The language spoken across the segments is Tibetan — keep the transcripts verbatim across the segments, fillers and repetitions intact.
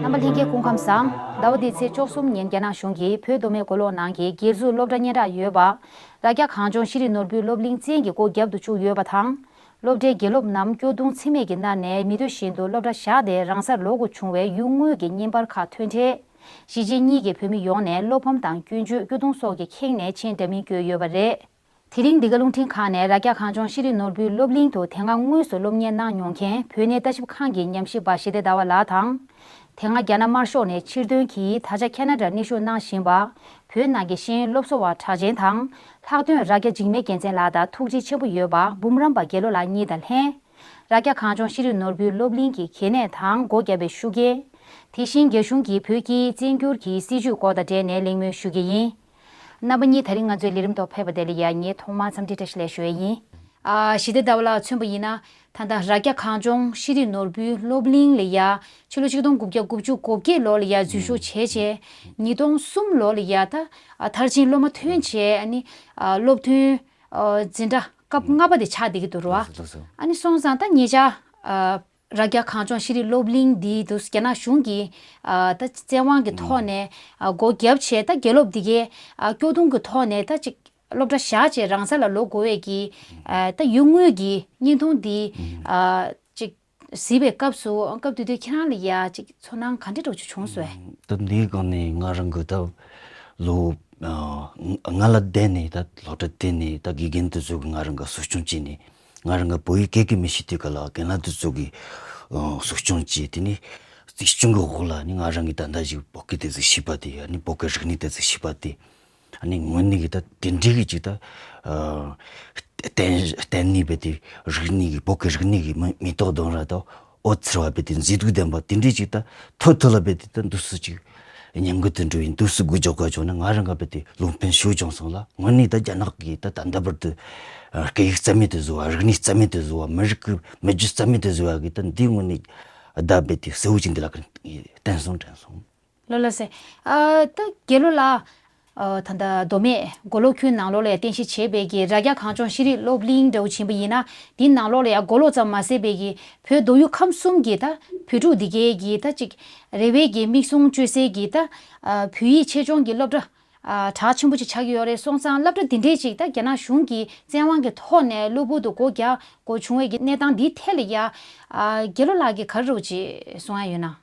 རྣམ་པ་ལྷན་རྒྱས་སྐུ་ཁམས་བཟང་། ཟླ་བ་འདིའི་ཚེས་བཅུ་གསུམ་ཉིན་རྒྱ་ནག་གཞུང་གིས་བོད་མདོ་སྨད་མགོ་ལོག་ནང་གི་སྒེར་བཙུགས་སློབ་གྲྭ་སྙན་གྲགས་ཡོད་པ། རྭ་རྒྱ་གངས་ལྗོངས་ཤེས་རིག་ནོར་བུའི་སློབ་གླིང་བཙན་གྱིས་སྒོ་བརྒྱབ་ཏུ་བཅུག་ཡོད་པ་དང་། སློབ་གྲྭའི་དགེ་སློབ་རྣམས་སྐྱོ་གདུང་འཚེ་མེད་ཀྱི་སྣ་ནས་མི་འདོད་བཞིན་དུ་སློབ་གྲྭ་བཞག་སྟེ་རང་སར་ལོག་དགོས་བྱུང་བའི་ཡུལ་དངོས་ཀྱི་བརྙན་པར་ཁག་ཐོན་འཕྲལ། གཞིས་བྱེས་གཉིས་ཀྱི་བོད་མི་ཡོངས་ནས་བློ་ཕམ་དང་སྐྱོན་བརྗོད་སྐྱོ་གདུང་སོགས་ཀྱི་ཁེངས་ནས་མཆན་འདྲ་མིན་བཀོད་ཡོད་པ་རེད། དེ་རིང་འདི་ག་རླུང་འཕྲིན་ཁང་ནས་རྭ་རྒྱ་གངས་ལྗོངས་ཤེས་རིག་ནོར་བུའི་སློབ་གླིང་དུ་དེ་སྔ་དངོས་སུ་སློབ་གཉེར་གནང་མྱོང་མཁན་བོད་གནས་ལྟ་ཞིབ་ཁང་གི་ཉམས་ཞིབ་པ་ཞི་བདེ་ཟླ་བ་ལགས་དང་། དེ་སྔ་རྒྱ་ནག་དམར་ཤོག་ནས་ཕྱིར་ཐོན་གྱིས་ད་ཆ་ཁ་ན་ཌར་གནས་བཞུགས་གནང་བཞིན་པ། བོད་ནང་གི་ཤེས་ཡོན་སློབ་གསོ་བ་གྲགས་ཅན་དང་། ལྷག་དོན་རྭ་རྒྱ་འཇིགས་མེད་རྒྱལ་མཚན་ལགས་དང་ཐུགས་རྗེ་ཆེན་པོ་ཡོད་པ་འབུམ་རམས་པ་དགེ་བློ་ལགས་གཉིས་དང་ལྷན། རྭ་རྒྱ་གངས་ལྗོངས་ཤེས་རིག་ནོར་བུའི་སློབ་གླིང་གི་གལ་གནད་དང་སྒོ་བརྒྱབ་པའི་ཤུགས་རྐྱེན། དེ་བཞིན་རྒྱ་གཞུང་གིས་བོད་ཀྱི་བཙན་བསྒྱུར་གྱི་སྲིད་བྱུས་སྐོར་དང་འབྲེལ་ནས་གླེང་མོལ་ཞུ་གི་ཡིན། རྣམ་པ་གཉིས་ད་རིང་ང་ཚོའི་ལས་རིམ་ཐོག་ཕེབས་པ་དེ་ལ་ཡང་ངས་ཐོག་མར་འཚམས་འདྲི་བཀྲ་ཤིས་བདེ་ལེགས་ཞུ་ཡས་ཡིན། ཨ། ཞི་བདེ་ཟླ་བ་ལགས་མཚོན་པ་ཡིན་ན། ད་ལྟ་རྭ་རྒྱ་གངས་ལྗོངས་ཤེས་རིག་ནོར་བུའི་སློབ་གླིང་ལ་ཡ། ཕྱི་ལོ་ཆིག་སྟོང་དགུ་བརྒྱ་དགུ་བཅུ་གོ་བརྒྱད་ལོ་ལ་ཡ་འཛུལ་ཞུགས་བྱས་རྗེས། ཉིས་སྟོང་གསུམ་ལོ་ལ་ཡ་ད། ཨ། མཐར་ཕྱིན་སློབ་མ་ཐོན་བྱས་ཨ་ནི། ཨ། སློབ་ཐོན། ཨ། འཛིན་གྲྭ་སྐབས་ལྔ་པ་དེ་ཆགས་བསྡད་ཀྱི་འདུག་རོ། ལགས་སོ་ལགས་སོ། ཨ་ནི་སོང་ཙང་ད་ཉེ་ཆར། ཨ། རྭ་རྒྱ་གངས་ལྗོངས་ཤེས་རིག་སློབ་གླིང་འདི་དུ་རྒྱ་ནག་གཞུང་གིས། ཨ། ད་བཙན་དབང་གི་ཐོག་ནས། ཨ། སྒོ་བརྒྱབ་བྱས་ད་དགེ་སློབ་འདི་གའི། ཨ། སྐྱོ་གདུང་གི་ཐོག་ནས་ད་ཅིག་སློབ་གྲྭ་བཞག་བྱས་རང་ས་ལ་ལོག་དགོས་པའི་གི། ཨ། ད་ཡུལ་དངོས་ཀྱི་བརྙན་ཐུང་འདི། ཨ། ཅིག་གཟིགས་པའི་སྐབས་སུ་སྐབས་དེ་དུས་ཁྱེད་རང་ལ་ཡ་ཅིག་ཚོར་སྣང་ག་འདྲ་འདྲ་བོ་ཅིག་བྱུང་སོང་། ད་འདིའི་སྒང་ནས་ང་རང་གི་ད་ལོ། ཨ། ལྔ་ལ་བསྡད་ནས་ད་སློབ་གྲྭ་དེ་ནས་ད་དགེ་རྒན་དེ་ཚོ་གིས་ང་རང་ག་གསོ་སྐྱོང་བྱས་ནས། ང་རང་ག་བོད་ཡིག་སྐད་ཀྱི་མི་ཤེས་དུས་ག་ལ་རྒན་ལགས་དེ་ཚོ་གིས། ཨ། གསོ་སྐྱོང་བྱས་དེ་ནས་གཅེས་སྐྱོང་གི་འོག་ལ་ནི་ང་རང་གིས་ད་ལྟ་ཞིག་བོད་སྐད་དེ་ཚོ་ཤེས་པ་དེ། ཨ་ནི་བོད་སྐད་རིག་གནས་དེ་ཚོ་ཤེས་པ་དེ། ཨ་ནི་དངོས་གནས་ཀྱི་ད་དེ་འདྲའི་གི་ཅིག་ད། ཨ། བརྟན་བརྟན་གནས་བྱས་ཏེ་རིག་གནས་ཀྱི་བོད་ཀྱི་རིག་གནས་ཀྱི་མེ་མེ་ཏོག་ལྡུམ་ར་དང་འོད་འཚེར་བ་བྱས་ཏེ་མཛེས་སྡུག་ལྡན་པ་དེ་འདྲའི་ཅིག་ད་ཐོག་ཐོག་ལ་བྱས་ཏེ་ད་འདུག་སེ་ཅིག་ཉམས་རྒུད་དུ་འགྲོ་ཡིན། འདུག་སེ་འགུལ་རྒྱག་དགོས་བྱུང་ན་ང་རང་ག་བྱས་ཏེ་བློ་ཕམ་ཞེ་པོ་བྱུང་སོང་ལ། དངོས་གནས་ད་རྒྱ་ནག་གིས་ད་ད་ལྟ་བར་དུ་སྐད་ཡིག་རྩ་མེད་དུ་བཟོ་བ། རིག་གནས་རྩ་མེད་དུ་བཟོ་བ། མི་རིགས་ཀྱི་མི་རྒྱུད་རྩ་མེད་དུ་བཟོ་བ་གི་ད་འདི་དངོས་གནས་ད་བྱས་ཏེ་གསལ་བོ་ཅིག་འདི་ལ་བསྟན་སོང་དྲན་སོང་། ལགས་ལགས་སེ། ཨ། ད་དགེ་བློ་ལགས། ཨ། ད་ལྟ་མདོ་སྨད་མགོ་ལོག་ཁུལ་ནང་ལོགས་ལ་ཡང་རྟེན་གཞི་བྱས་པའི་གི་རྭ་རྒྱ་གངས་ལྗོངས་ཤེས་རིག་སློབ་གླིང་འདྲ་བོ་ཕྱིན་པ་ཡིན་ན། དེའི་ནང་ལོགས་ལ་ཡང་མགོ་ལོག་ཙམ་མ་ཟད་པའི་གི་བོད་མདོ་དབུས་ཁམས་གསུམ་གྱི་ད་བོད་ཕྲུག་འདི་གའི་གི་ད་ཅིག་རེ་བའི་གི་མིག་ཟུང་གཅོད་སའི་གི་ད། ཨ། བོད་ཡིག་ཆེད་སྦྱོང་གི་སློབ་གྲྭ། ཨ། གྲགས་ཆེན་པོ་ཅིག་ཆགས་ཀྱི་ཡོད་རེད། སོང་ཙང་སློབ་གྲྭ་འདི་འདྲའི་ཅིག་ད་རྒྱ་ནག་གཞུང་གིས་བཙན་དབང་གི་ཐོག་ནས་གློ་བུར་དུ་སྒོ་རྒྱག་དགོས་བྱུང་བའི་གི་གནས་སྟངས་འདིའི་ཐད་ལ་ཡ། ཨ། དགེ་བློ་ལགས་ཀྱིས་ག་རེ་འདྲ་བོ་ཅིག་གསུང་ཡ་ཡོད་ན།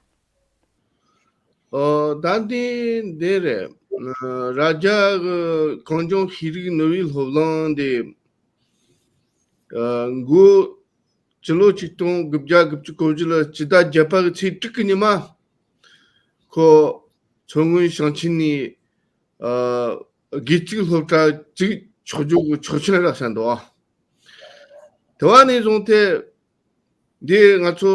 ཨོ། ད་འདི་འདི་རེད། ཨ། རྭ་རྒྱ་གི་གངས་ལྗོངས་ཤེས་རིག་ནོར་བུའི་སློབ་གླིང་འདི། ཨ། འགོ་སྤྱི་ལོ་ཆིག་སྟོང་དགུ་བརྒྱ་དགུ་བཅུ་གོ་བཞི་ལོ་སྤྱི་ཟླ་བརྒྱད་པ་གི་ཚེས་དྲུག་གི་ཉི་མ། ཁོ་མཚོ་སྔོན་ཞིང་ཆེན་ནས། ཨ། སྒོས་ཙུག་སློབ་གྲྭ་བཙུགས་ཆོག་རྒྱུ་གི་ཆོག་མཆན་རག་ས་འདུག་དེ་བ་ནས་བཟུང་སྟེ། འདི་ང་ཚོ་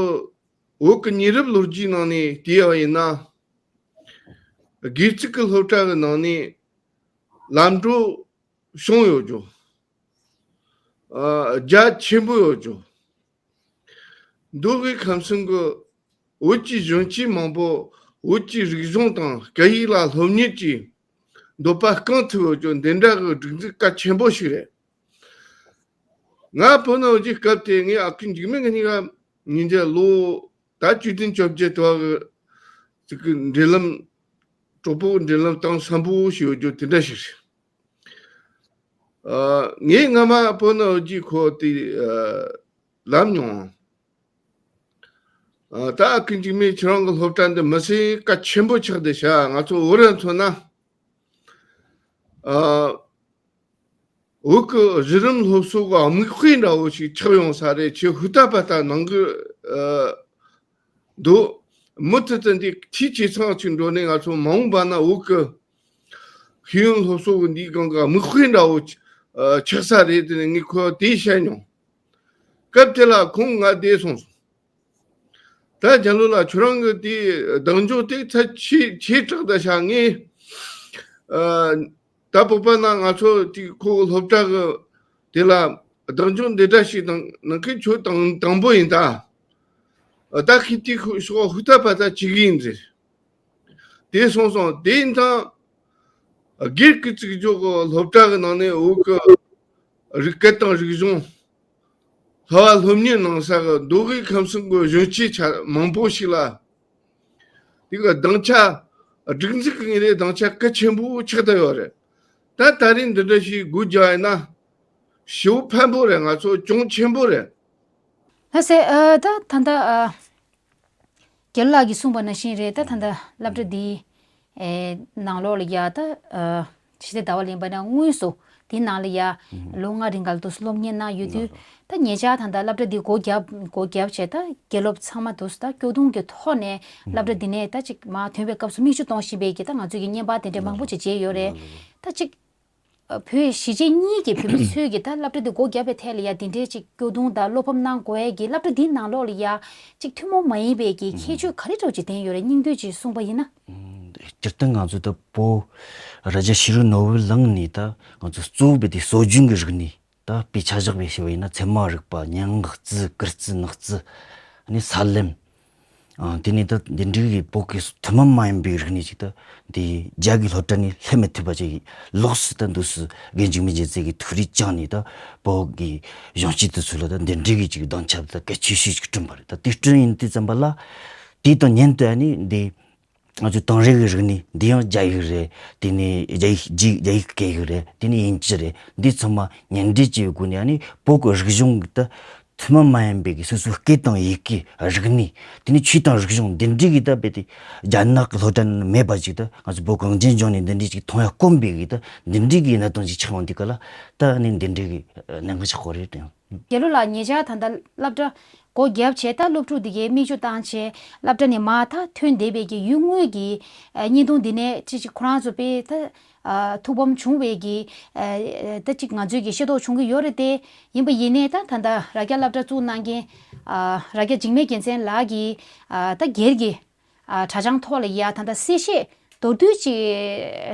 བོད་ཀྱི་ཉེ་རབས་ལོ་རྒྱུས་ནང་ནས་བལྟས་པ་ཡིན་ན། སྒོས་ཙུག་གི་སློབ་གྲྭ་གི་ནང་ནས་ལམ་འགྲོ་བྱུང་ཡོད་རྒྱུ། ཨ། རྒྱ་ཆེན་པོ་ཡོད་རྒྱུ། མདོ་དབུས་ཁམས་གསུམ་གྱི་བོད་ཀྱི་གཞོན་སྐྱེས་མང་པོ་བོད་ཀྱི་རིག་གཞུང་དང་སྐད་ཡིག་ལ་སློབ་གཉེར་གྱི་འདོད་པ་བསྐང་ཐུབ་ཡོད་རྒྱུ་འདི་འདྲ་གི་སྒྲིག་འཛུགས་གལ་ཆེན་པོ་ཞིག་རེད། ང་བོད་ནང་ཡོད་ཀྱི་སྐབས་དེ་ངའི་ཨ་ཁུ་འཇིགས་མེད་ཀྱི་གཉིས་ཀ་ཉིན་རྒྱལ་ལོ་ད་བཅུ་བདུན་བཅོ་བརྒྱད་དུ་བ་གི་ཅིག་གི་འབྲེལ་ལམ། གྲོགས་པོ་འབྲེལ་ལམ་གཏིང་ཟབ་པོ་ཞིག་ཡོད་རྒྱུ་དེ་འདྲ་ཞིག་རེད། ཨ། ངས་སྔ་མ་བོད་ནང་ཡོད་ཀྱི་ཁོ་དེ། ཨ། ལབ་མྱོང་། ཨ། ད་ཨ་ཁུ་འཇིགས་མེད་ཁྱེད་རང་གི་སློབ་གྲྭ་འདི་མི་སེར་གལ་ཆེན་པོ་ཆགས་བསྡད་ཤག་ང་ཚོ་བོད་ར་མཚོན་ན། ཨ། བོད་ཀྱི་གཞི་རིམ་སློབ་གསོ་གི་མིག་དཔེ་འདྲ་བོ་ཞིག་ཆགས་ཡོང་ས་རེད། ཁྱེད་ཧུར་ཐག་པ་ལྟ་གནང་གི། ཨ། འདུག་མུ་མཐུད་དུ་འདི་འཐུས་ཇེ་ཚང་ཞིག་འགྲོ་ནས་ང་ཚོ་མ་འོངས་པ་ན་བོད་ཀྱི་ཤེས་ཡོན་སློབ་གསོ་གི་འདིའི་སྒང་ག་མིག་དཔེ་འདྲ་བོ་ཆགས་ས་རེད། དེ་ནས་ངས་ཁོ་དེ་བཤད་མྱོང་། སྐབས་དེ་ལ་ཁོང་ང་བསྡད་སོང་། ད་རྒྱ་ལོ་ལ་ཁྱོད་རང་གི་དེ་གདེང་འཇོག་དེ་ཚད་ཆེ་ཆེ་དྲགས་ད་ཤག་ངས། ཨ། ད་བོད་པ་ན་ང་ཚོ་དེ་ཁོ་སློབ་གྲྭ་གི་དེ་ལ་གདེང་འཇོག་འདི་འདྲ་ཞིག་དང་ནང་ཁུལ་ཆོས་དང་དང་པོ་ཡིན་ད། ད་ཁི་ཏི་ཤོག་ཧུ་ཐ་པ་ད་ཅིག་ཡིན་ཟེར། དེ་སོང་སོང་དེ་ཡིན་ཙང་སྒེར་གྱི་བཙུགས་འཇོག་གི་སློབ་གྲྭ་གི་ནང་ནས་བོད་ཀྱི་རིག་སྐད་དང་རིག་གཞུང་། བསླབ་པ་སློབ་གཉེར་གནང་ས་གི་མདོ་དབུས་ཁམས་གསུམ་གྱི་གཞོན་སྐྱེས་ཆ་མང་པོ་ཞིག་ལ། དེ་གི་སྡིངས་ཆ་སྒྲིག་འཛུགས་ཀྱི་ངེས་རེད། སྡིངས་ཆ་གལ་ཆེན་པོ་ཆགས་བསྡད་ཡོད་རེད། ད་ད་རེས་འདི་འདྲ་ཞིག་སྒོ་རྒྱག་ཡིན་ན་ཞེ་པོ་ཕན་པོ་རེད། ང་ཚོ་གྱོང་ཆེན་པོ་རེད། ལགས་སེ། ཨ་ད་ད་ལྟ་ཨ་རྒྱལ་ལགས་ཀྱིས་གསུངས་པ་ནང་བཞིན་རེད། ད་ད་ལྟ་སློབ་གྲྭ་འདི་ཨེ་ནང་ལོགས་ལ་ཡ་ད་ཨ་ཕྱི་ཟླ་ཟླ་བ་ལེན་པ་ན་དངོས་སུ་དེ་ནང་ལ་ཡ་ལོ་ལྔ་རིང་ག་ལ་དུ་སློབ་གཉེར་གནང་ཡོད་དུས། ད་ཉེ་ཆར་ད་ལྟ་སློབ་གྲྭ་འདི་སྒོ་བརྒྱབ་སྒོ་བརྒྱབ་བྱས། ད་དགེ་སློབ་ཚང་མ་དུ་ད་སྐྱོ་གདུང་གི་ཐོག་ནས་སློབ་གྲྭ་འདི་ནས་ད་ཅིག་མར་ཐོན་པའི་སྐབས་སུ་མིག་ཆུ་གཏོང་བཞིན་པའི་གི་ད་ང་ཚོས་ཀྱི་བརྙན་པར་དེ་འདྲ་མང་པོ་ཅིག་མཇལ་ཡོད་རེད། ད་ཅིག་བོད་གཞིས་བྱེས་གཉིས་ཀྱི་བོད་མི་ཚོས་ཀྱི་ད་སློབ་གྲྭ་འདི་སྒོ་བརྒྱབ་པའི་ཐད་ལ་ཡ་དེ་འདྲའི་ཅིག་སྐྱོ་གདུང་དང་བློ་ཕམ་གནང་དགོས་ཡས་ཀྱི་སློབ་གྲྭ་འདིའི་ནང་ལོགས་ལ་ཡ་ཅིག་ཐུན་མོང་མ་ཡིན་པའི་གི་ཁྱད་ཆོས་ག་རེ་འདྲ་བོ་ཅིག་ལྡན་ཡོད་རེད། སྙིང་བསྡུས་ཅིག་གསུངས་པ་ཡིན་ན། སྤྱིར་བཏང་ང་ཚོ་ད་བོད་རྭ་རྒྱ་ཤེས་རིག་ནོར་བུ་གླིང་ནས་ད་ང་ཚོ་གཙོ་བོ་དེ་སྲོལ་རྒྱུན་གྱི་རིག་གནས། ད་དཔེ་ཆ་བཞག་པའི་ཞུ་བ་ཡིན་ན་ཚད་མ་རིག་པ། སྙན་ངག་རྩིས། ཀིར་རྩིས། ནག་རྩིས། ཨ་ནི་ས་ལེམ། ཨ་དེ་ནས་ད་འདི་འདྲའི་གི་བོད་ཀྱི་ཐུན་མོང་མ་ཡིན་པའི་རིག་གནས་ཅིག་ད་འདི་རྒྱ་གི་སློབ་གྲྭ་ནས་སླེབས་མི་ཐུབ་པ་ཅིག་ལོགས་སུ་ད་འདུག་སུ་རྒན་འཇིགས་མེད་རྒྱལ་མཚན་གྱིས་ཐུགས་རེ་བཅངས་ནས་ད་བོད་ཀྱི་གཞོན་སྐྱེས་དེ་ཚོ་ལ་ད་འདི་འདྲའི་གི་ཅིག་སྡིངས་ཆ་ད་གལ་ཆེ་ཤོས་ཅིག་བསྐྲུན་པ་རེད། ད་དེ་བསྐྲུན་ཡིན་དུས་ཙམ་པ་ལ། དེ་དང་མཉམ་དུ་ཨ་ནི་འདི་ང་ཚོའི་དེང་རབས་ཀྱི་རིག་གནས་འདི་ཡང་རྒྱ་ཡིག་རེད། དེ་ནས་རྒྱ་ཡིག་རྒྱ་ཡིག་རྒྱ་ཡིག་སྐད་ཡིག་རེད། དེ་ནས་དབྱིན་ཇི་རེད། འདི་ཚང་མ་མཉམ་འདྲེས་ཀྱི་སྒོ་ནས་ཨ་ནི་བོད་ཀྱི་རིག་གཞུང་གི་ད་ཐུན་མོང་མ་ཡིན་པའི་གི་སོ་སོའི་སྐད་དང་ཡི་གེ། རིག་གནས། དེ་ནས་ཆོས་དང་རིག་གཞུང་འདི་འདྲའི་གི་ད་རྦད་དེ་རྒྱ་ནག་གི་སློབ་གྲྭ་ནང་མེད་པ་ཅིག་ད་ང་ཚོ་བོད་གངས་ཅན་ལྗོངས་ནས་འདི་འདྲའི་ཅིག་མཐོང་ཡ་དཀོན་པའི་གི་ད་འདི་འདྲའི་གི་གནད་དོན་ཅིག་ཆགས་ཡོང་དུས་ག་ལ་ད་ཨ་ནི་འདི་འདྲའི་གི་གནད་འགག་ཆགས་ཀྱི་རེད་དྲན། རྒྱལ་ལོ་ལགས། ཉེ་ཆར་ད་ལྟ་སློབ་གྲྭ་སྒོ་བརྒྱབ་བྱས། ད་སློབ་ཕྲུག་དེ་གའི་མིག་ཆུ་བཏང་བྱས་སློབ་གྲྭ་ནས་མར་ད་ཐོན་བསྡད་པའི་གི་ཡུལ་དངོས་ཀྱི་ཨ་བརྙན་ཐུང་འདི་ནས་ཅི་ཞིག་ཁོ་རང་ཚོ་དཔེ་ད་ཨ་ཐུགས་ཕམ་བྱུང་བའི་གི་ཨ་ད་ཅིག་ང་ཚོས་ཀྱི་ཤེས་རྟོགས་བྱུང་གི་ཡོད་རེད་དེ། ཡིན་པ་ཡིན་ནའི་ད་ད་ལྟ་རྭ་རྒྱ་སློབ་གྲྭ་བཙུགས་གནང་མཁན་ཨ་རྭ་རྒྱ་འཇིགས་མེད་རྒྱལ་མཚན་ལགས་ཀྱིས་ཨ་ད་སྒེར་གྱི་ཨ་དྲ་བྱང་ཐོག་ལ་ཡ་ད་ལྟ་གསལ་བཤད་མདོར་བསྡུས་ཅིག་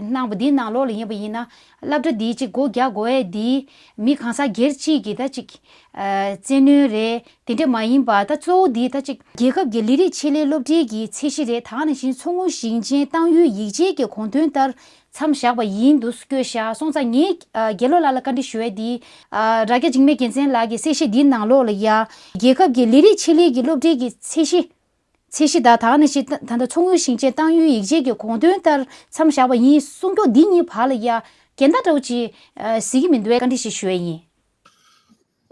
གནང་བ་འདིའི་ནང་ལོགས་ལ་ཡིན་པ་ཡིན་ན། སློབ་གྲྭ་འདི་ཅིག་སྒོ་རྒྱག་དགོས་ཡས་འདི་མི་གང་ཟག་སྒེར་གཅིག་གི་ད་ཅིག་ཨ་བཙན་གནོན་རེད། དེ་འདྲ་མ་ཡིན་པ་ད་གཙོ་བོ་འདི་ད་ཅིག་རྒྱལ་ཁབ་ཀྱི་ལས་རིགས་ཆེད་ལས་སློབ་གྲྭའི་གི་ཚད་གཞི་རེད། ད་ག་ནང་བཞིན་མཚོ་སྔོན་ཞིང་ཆེན་ཏང་ཡོན་ཡིག་ཆའི་གི་དགོངས་དོན་ལྟར་མཚམས་བཞག་པ་ཡིན་འདུག་བཀོད་བཞག་སོང་ཙང་། ངས་ཨ་རྒྱལ་ལོ་ལགས་ལ་བཀའ་འདྲི་ཞུ་ཡས་འདི་ཨ་རྭ་རྒྱ་འཇིགས་མེད་རྒྱལ་མཚན་ལགས་ཀྱི་གསལ་བཤད་འདིའི་ནང་ལོགས་ལ་ཡ་རྒྱལ་ཁབ་ཀྱི་ལས་རིགས་ཆེད་ལས་ཀྱི་སློབ་གྲྭའི་གི་ཚད་གཞི། ཚད་གཞི་དང་། ད་ག་ནང་བཞིན་ད་ད་ལྟ་མཚོ་སྔོན་ཞིང་ཆེན་ཏང་ཡོན་ཡིག་ཆའི་གི་དགོངས་དོན་ལྟར་མཚམས་བཞག་པ་ཡིན་གསུང་རྒྱུ་འདི་གཉིས་བར་ལ་ཡ་འགལ་ཟླ་འདྲ་བོ་ཅིག་ཨ་གཟིགས་ཀྱི་མི་འདུག་བས་བཀའ་འདྲི་ཞིག་ཞུ་ཡས་ཡིན།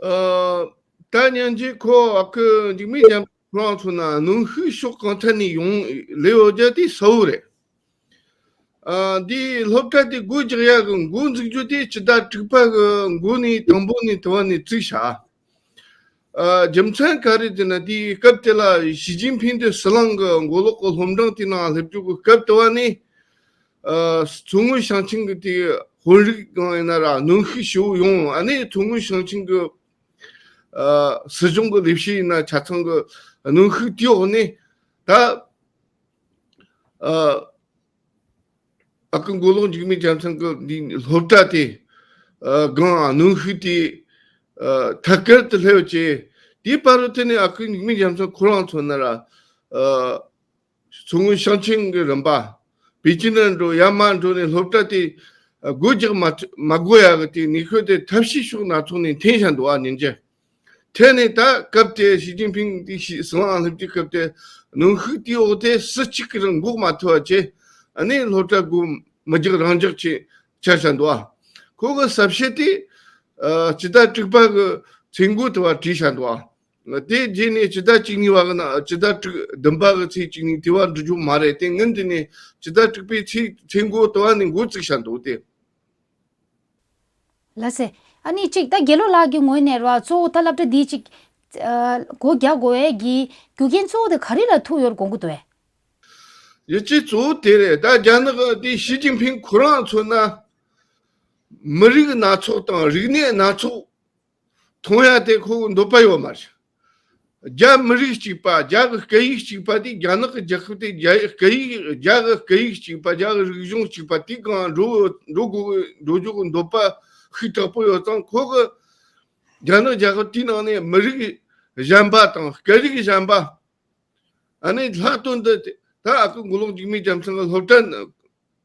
ཨ་ད་སྙན་རྗེ་ཁོ་ཨ་ཁུ་འཇིགས་མེད་རྒྱལ་མཚན་ཁོ་རང་ཚོ་ན་གནོན་ཤུགས་ཕྱོགས་གང་ཐད་ནས་ཡོང་ལེ་ཡོད་རྒྱུ་དེ་གསལ་བོ་རེད། ཨ་འདི་སློབ་གྲྭ་དེ་སྒོ་རྒྱག་ཡག་གི་འགོ་འཛུགས་རྒྱུ་དེ་སྤྱི་ཟླ་དྲུག་པ་གི་འགོ་ནས་དང་པོ་ནས་དུ་བ་ནས་བཙུགས་བཞག་ཨ་རྒྱུ་མཚན་ག་རེ་ཟེར་ན། དེའི་སྐབས་དེ་ལ་ཞི་ཅིན་ཕིང་དེ་ཟི་ལིང་གི་མགོ་ལོག་གི་སློབ་འབྲིང་དེ་ནང་སླེབས་རྒྱུ་གི་སྐབས་དུ་བ་ནས་ཨ་མཚོ་སྔོན་ཞིང་ཆེན་གི་དེ་དཔོན་རིགས་སྒང་ཡིན་ན་ར་གནོན་ཤུགས་ཞེ་པོ་ཡོང་། ཨ་ནི་མཚོ་སྔོན་ཞིང་ཆེན་གི་ཨ་སྲིད་གཞུང་གི་ལས་བྱེད་ཡིན་ན་ཆ་ཚང་གི་གནོན་ཤུགས་དེའི་འོག་ནས་ད་ཨ་ཨ་ཁུ་མགོ་ལོག་འཇིགས་མེད་རྒྱལ་མཚན་གྱི་འདི་སློབ་གྲྭ་དེ་ཨ་སྒང་གནོན་ཤུགས་དེ་ཨ་ཐད་ཀར་དུ་སླེབས་བྱས། དེའི་བར་དུ་དེ་ནས་ཨ་ཁུ་འཇིགས་མེད་རྒྱལ་མཚན་ཁོ་རང་ཚོ་ན་ར་ཨ་མཚོ་སྔོན་ཞིང་ཆེན་གྱི་རིམ་པ་པེ་ཅིན་ནས་འགྲོ་ཡར་མར་འགྲོ་ནས་སློབ་གྲྭ་དེ་ཨ་སྒོ་རྒྱག་མ་མ་དགོས་ཡག་གི་དེ་ནུས་ཤུགས་དེ་ཐབས་ཤེས་ཕྱོགས་སྣ་ཚོགས་ནས་འཐེན་བཞག་འདུག་ཨ་ཉིན་རྒྱུན། དེ་ནས་ད་སྐབས་དེ་ཞི་ཅིན་ཕིང་དེ་ཞི་ཟི་ལིང་སླེབས་དུས་སྐབས་དེ་གནོན་ཤུགས་དེའི་འོག་དེ་སུ་གཅིག་གིས་རང་འགོག་མ་ཐུབ་པ་བྱས། ཨ་ནི་སློབ་གྲྭ་སྒོ་མི་རྒྱག་རང་འཇགས་བྱས་ཆ་བཞག་འདུག་ཨ་ཁོ་གི་ཟབ་བཤད་དེ་ཨ་སྤྱི་ཟླ་དྲུག་པ་གི་ཚེས་འགོ་དུ་བ་བྲིས་བཞག་འདུག་ཨ་དེ་རྗེས་ནས་སྤྱི་ཟླ་བཅུ་གཉིས་པ་གི་ནང་སྤྱི་ཟླ་དྲུག་བདུན་པ་གི་ཚེས་བཅུ་གཉིས་དེ་བ་འབྲི་རྒྱུ་མ་རེད། དེ་སྔོན་དེ་ནས་སྤྱི་ཟླ་དྲུག་པའི་ཚེས་ཚེས་འགོ་དུ་བ་ནས་འགོ་བཙུགས་བཞག་འདུག་སྟེ། ལགས་སེ། ཨ་ནི་གཅིག་ད་རྒྱལ་ལོ་ལགས་ཀྱི་ངོས་ནས་ར་གཙོ་བོ་ད་སློབ་གྲྭ་འདི་གཅིག་ཨ་སྒོ་རྒྱག་དགོས་ཡས་ཀྱི་རྒྱུ་རྐྱེན་གཙོ་བོ་དེ་ག་རེ་ལ་ཐུག་ཡོད་དགོངས་ཀྱི་འདུག་གས། རྒྱུ་རྐྱེན་གཙོ་བོ་དེ་རེད། ད་རྒྱ་ནག་དེ་ཞི་ཅིན་ཕིང་ཁོ་རང་མཚོན་ན་མི་རིགས་སྣ་ཚོགས་དང་རིག་གནས་སྣ་ཚོགས་མཐོང་ཡ་དེ་ཁོ་གི་འདོད་པ་ཡོད་མ་རེད། རྒྱ་མི་རིགས་གཅིག་པ། རྒྱ་གི་སྐད་ཡིག་གཅིག་པ་དེ། རྒྱ་ནག་གི་རྒྱལ་ཁབ་དེ་རྒྱ་ཡི་སྐད་ཡིག་རྒྱ་གི་སྐད་ཡིག་གཅིག་པ། རྒྱ་གི་རིག་གཞུང་གཅིག་པ་དེ་གང་འགྲོ་འགྲོ་དགོས་འགྲོ་རྒྱུ་གི་འདོད་པ་ཤུགས་དྲག་པོ་ཡོད་ཙང་། ཁོ་གི་རྒྱ་ནག་རྒྱལ་ཁབ་དེའི་ནང་ནས་མི་རིགས་གཞན་པ་དང་སྐད་རིགས་གཞན་པ་ ཨ་ནི་ལྷག་དོན་དུ་ད་ཨ་ཁུ་མགོ་ལོག་འཇིགས་མེད་རྒྱལ་མཚན་གྱི་སློབ་གྲྭ་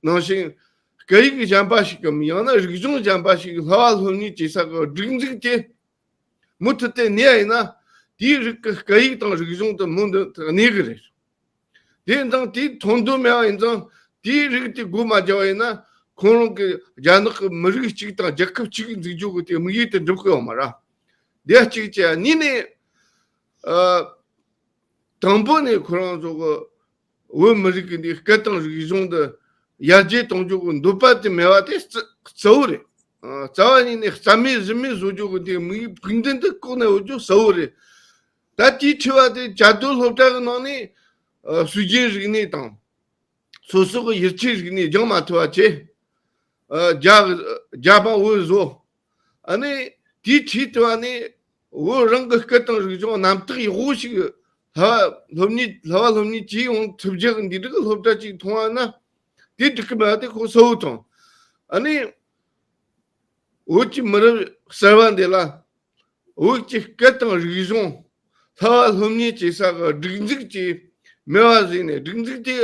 ནང་བཞིན་སྐད་ཡིག་གཞན་པ་ཞིག་གམ་ཡང་ན་རིག་གཞུང་གཞན་པ་ཞིག་བསླབ་པ་སློབ་གཉེར་བྱེད་ས་གི་སྒྲིག་འཛུགས་དེ་མུ་མཐུད་དེ་གནས་ཡིན་ན། དེའི་རིགས་ཀྱི་སྐད་ཡིག་དང་རིག་གཞུང་དེ་མུ་མཐུད་གནས་གི་རེད། དེ་དང་དེའི་ཐོན་དུ་མེད་པ་ཡིན་ཙང་དེའི་རིགས་དེ་སྒོ་མ་བརྒྱབ་པ་ཡིན་ན། ཁོང་རང་གི་རྒྱ་ནག་གི་མི་རིགས་གཅིག་དང་རྒྱལ་ཁབ་གཅིག་འཛུགས་རྒྱུ་གི་དེ་དམིགས་ཡུལ་དེ་འགྲུབ་གི་ཡོད་མ་རེད། དེ་གཅིག་བྱས། གཉིས་ནས། ཨ། དང་པོ་ནས་ཁོ་རང་ཚོ་གི་བོད་མི་རིགས་ཀྱི་འདི་སྐད་དང་རིག་གཞུང་འདི་ཡར་རྒྱས་གཏོང་རྒྱུ་གི་འདོད་པ་དེ་མེད་པ་དེ་གཙོ་གཙོ་བོ་རེད། ཨ། རྩ་བ་ཉིད་ནས་རྩ་མེད་གཞི་མེད་བཟོ་རྒྱུ་གི་འདི་དམིགས་ཡུལ་ཕུགས་འདུན་དེ་ལྐོག་ནས་ཡོད་རྒྱུ་གཙོ་བོ་རེད། ད་དེའི་འཁྲི་བ་དེ་བཅའ་སྡོད་སློབ་གྲྭ་གི་ནང་ནས། ཨ། སྲོལ་རྒྱུན་རིག་གནས་དང་། སོ་སོ་གི་ཡིད་ཆེས་རིག་གནས་སྦྱང་མ་ཐུབ་པ་བྱས། ཨ། རྒྱ་རྒྱ་དམར་བོད་བཟོ། ཨ་ནི་དེའི་འཁྲིས་དུ་བ་ནི་བོད་རང་གི་སྐད་དང་རིག་གཞུང་རྣམ་དག་ཡག་པོ་ཞིག་བསླབ་པ་སློབ་གཉེར་བསླབ་པ་སློབ་གཉེར་བྱེད་ཡོང་ཐུབ་རྒྱུ་གི་འདི་འདྲ་གི་སློབ་གྲྭ་ཅིག་མཐོང་བ་ན། དེ་འགྲིག་གི་མེད་པ་དེ་ཁོ་གསལ་བོ་མཐོང་། ཨ་ནི་བོད་ཀྱི་མི་རབས་གསར་བ་འདི་ལ། བོད་ཀྱི་སྐད་དང་རིག་གཞུང་བསླབ་པ་སློབ་གཉེར་བྱེད་ས་གི་སྒྲིག་འཛུགས་ཀྱི་མེད་པ་བཟོས་ནས། སྒྲིག་འཛུགས་དེ་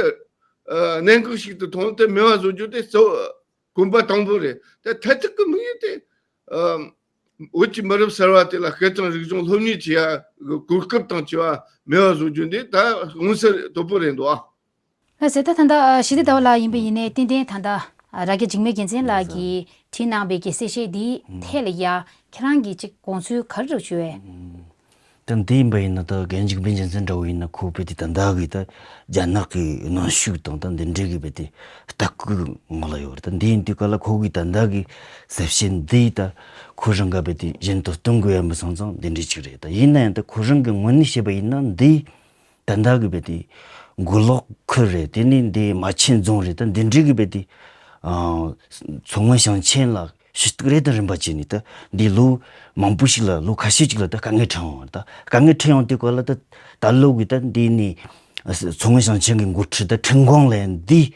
ཨ་གནད་འགག་ཞིག་ཏུ་མཐོང་སྟེ་མེད་པ་བཟོ་རྒྱུ་དེ་གཙོ་བོ་གོམ་པ་དང་པོ་རེད། དེ་མཐར་ཐུག་གི་དམིགས་ཡུལ་དེ། ཨ་བོད་ཀྱི་མི་རབས་གསར་བ་དེ་ལ་སྐད་དང་རིག་གཞུང་སློབ་གཉེར་བྱེད་ཡ་གི་གོ་སྐབས་དང་བཅས་པ་མེད་པ་བཟོ་རྒྱུ་འདི་ད་མངོན་གསལ་དོད་པོ་རེད་འདུག་ཨ། ལགས་སོ། ད་ད་ལྟ་ཨ་ཞི་བདེ་ཟླ་བ་ལགས་ཡིན་པ་ཡིན་ནའི་ཏན་ཏན་ད་ལྟ་ཨ་རྭ་རྒྱ་འཇིགས་མེད་རྒྱལ་མཚན་ལགས་ཀྱིས་བྲིས་གནང་བའི་གི་གསལ་བཤད་འདིའི་ཐད་ལ་ཡ་ཁྱེད་རང་གིས་ཅིག་དགོངས་ཚུལ་ག་རེ་འདྲ་བྱུང་བས། ད་འདི་ཡིན་པ་ཡིན་ན་ད་རྭ་རྒྱ་འཇིགས་མེད་རྒྱལ་མཚན་འདྲ་བོ་ཡིན་ན་ཁོ་དཔེ་དེ་ད་ལྟ་གི་ད་རྒྱ་ནག་གི་གནོན་ཤུགས་དང་ད་འདི་འདྲའི་གི་དཔེ་དེ་ལྟ་སྐུལ་ངོ་ལ་ཡོད་རེད། ད་འདི་ཡིན་དུས་ག་ལ་ཁོ་གི་ད་ལྟ་གི་གསལ་བཤད་འདི་ད་ཁོ་རང་ག་དཔེ་དེ་གཞན་དུ་སྟོན་དགོས་ཡ་མི་སོང་ཙང་འདི་འདྲའི་ཅིག་རེད། ད་ཡིན་ན་ཡང་ད་ཁོ་རང་གི་ངོས་ནས་བཤད་པ་ཡིན་ན་འདི། ད་ལྟ་གི་དཔེ་དེ་མགོ་ལོག་ཁུལ་རེད། དེ་ནས་འདི་རྨ་ཆེན་རྫོང་རེད། ད་འདི་འདྲའི་གི་དཔེ་དེ་ཨ་མཚོ་སྔོན་ཞིང་ཆེན་ལ་ཞུ་གཏུག་རེ་དང་རིམ་པ་བྱས་ནས་ད་འདི་ལོ་མང་པོ་ཞིག་ལ་ལོ་ཁ་ཤས་ཅིག་ལ་ད་དཀའ་ངལ་འཕྲད་ཡོང་བ་རེད། ད་དཀའ་ངལ་འཕྲད་ཡོང་དུས་ག་ལ་ད་ད་ལོ་གི་ད་འདི་ནས་མཚོ་སྔོན་ཞིང་ཆེན་གི་འགོ་ཁྲིད་ད་ཁྲིན་ཀོང་ལ་འདི་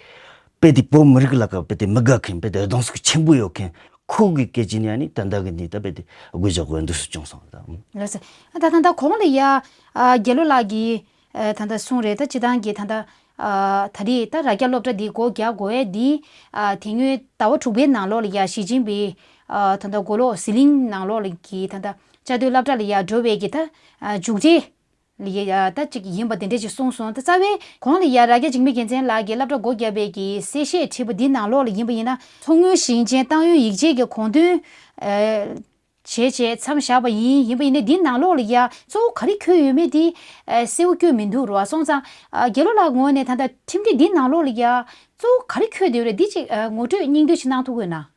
དཔེ་དེ་བོད་མི་རིགས་ལ་ག་དཔེ་དེ་མི་དགའ་མཁན་དཔེ་དེ་གདོང་ཤུགས་ཆེན་པོ་ཡོད་མཁན། ཁོ་གི་སྐད་ཆ་ནི་ཨ་ནི་ད་ལྟ་གི་འདི་ད་དཔེ་དེ་དགོས་འཇོག་དགོས་འདུག་སུ་བྱུང་སོང་ད། ལགས་སོ། ད་ད་ལྟ་གོང་ལ་ཡ་ཨ་རྒྱལ་ལོ་ལགས་ཀྱིས་ཨ་ད་ལྟ་གསུངས་རེད། ད་སྤྱི་བཏང་གི་ད་ལྟ་ཨ་ད་རེས་ད་རྭ་རྒྱ་སློབ་གྲྭ་འདི་སྒོ་རྒྱག་དགོས་ཡས་འདི་ཨ་དེ་སྔོན་ཟླ་བ་དྲུག་པའི་ནང་ལོགས་ལ་ཡ་ཞི་ཅིན་ཕིང་ཨ་ད་ལྟ་མགོ་ལོག་ཟི་ལིང་ནང་ལོགས་ལ་གི་ད་ལྟ་བཅའ་སྡོད་སློབ་གྲྭ་ལ་ཡ་འགྲོ་བའི་གི་ད་ཨ་མཇུག་འབྲས། ལ་ཡ་ད་ཅིག་ཡིན་པ་དེ་འདྲ་ཅིག་གསུངས་སོང་། ད་རྩ་བའི་གོང་ལ་ཡ་རྭ་རྒྱ་འཇིགས་མེད་རྒྱལ་མཚན་ལགས་ཀྱིས་སློབ་གྲྭ་སྒོ་བརྒྱབ་པའི་གི་གསལ་བཤད་བྲིས་པ་འདི་ནང་ལོགས་ལ་ཡིན་པ་ཡིན་ན་མཚོ་སྔོན་ཞིང་ཆེན་ཏང་ཡོན་ཡིག་ཆའི་གི་དགོངས་དོན་ཨ་བྱས་བྱས་མཚམས་བཞག་པ་ཡིན། ཡིན་པ་ཡིན་ན་འདི་ནང་ལོགས་ལ་ཡ་གཙོ་བོ་ག་རེ་འཁོད་ཡོད་མེད་འདི་ཨ་གསལ་བོ་བཀོད་མི་འདུག་རོ། སོང་ཙང་ཨ་རྒྱལ་ལོ་ལགས་ངོས་ནས་ད་ལྟ་ཁྲིམས་སྒྲིག་འདི་ནང་ལོགས་ལ་ཡ་གཙོ་བོ་ག་རེ་འཁོད་བསྡད་ཡོད་རེད། འདི་ཅིག་ཨ་ངོ་སྤྲོད་སྙིང་བསྡུས་ཅིག་གནང་ཐུབ་ཀྱི་ཡོད་ན།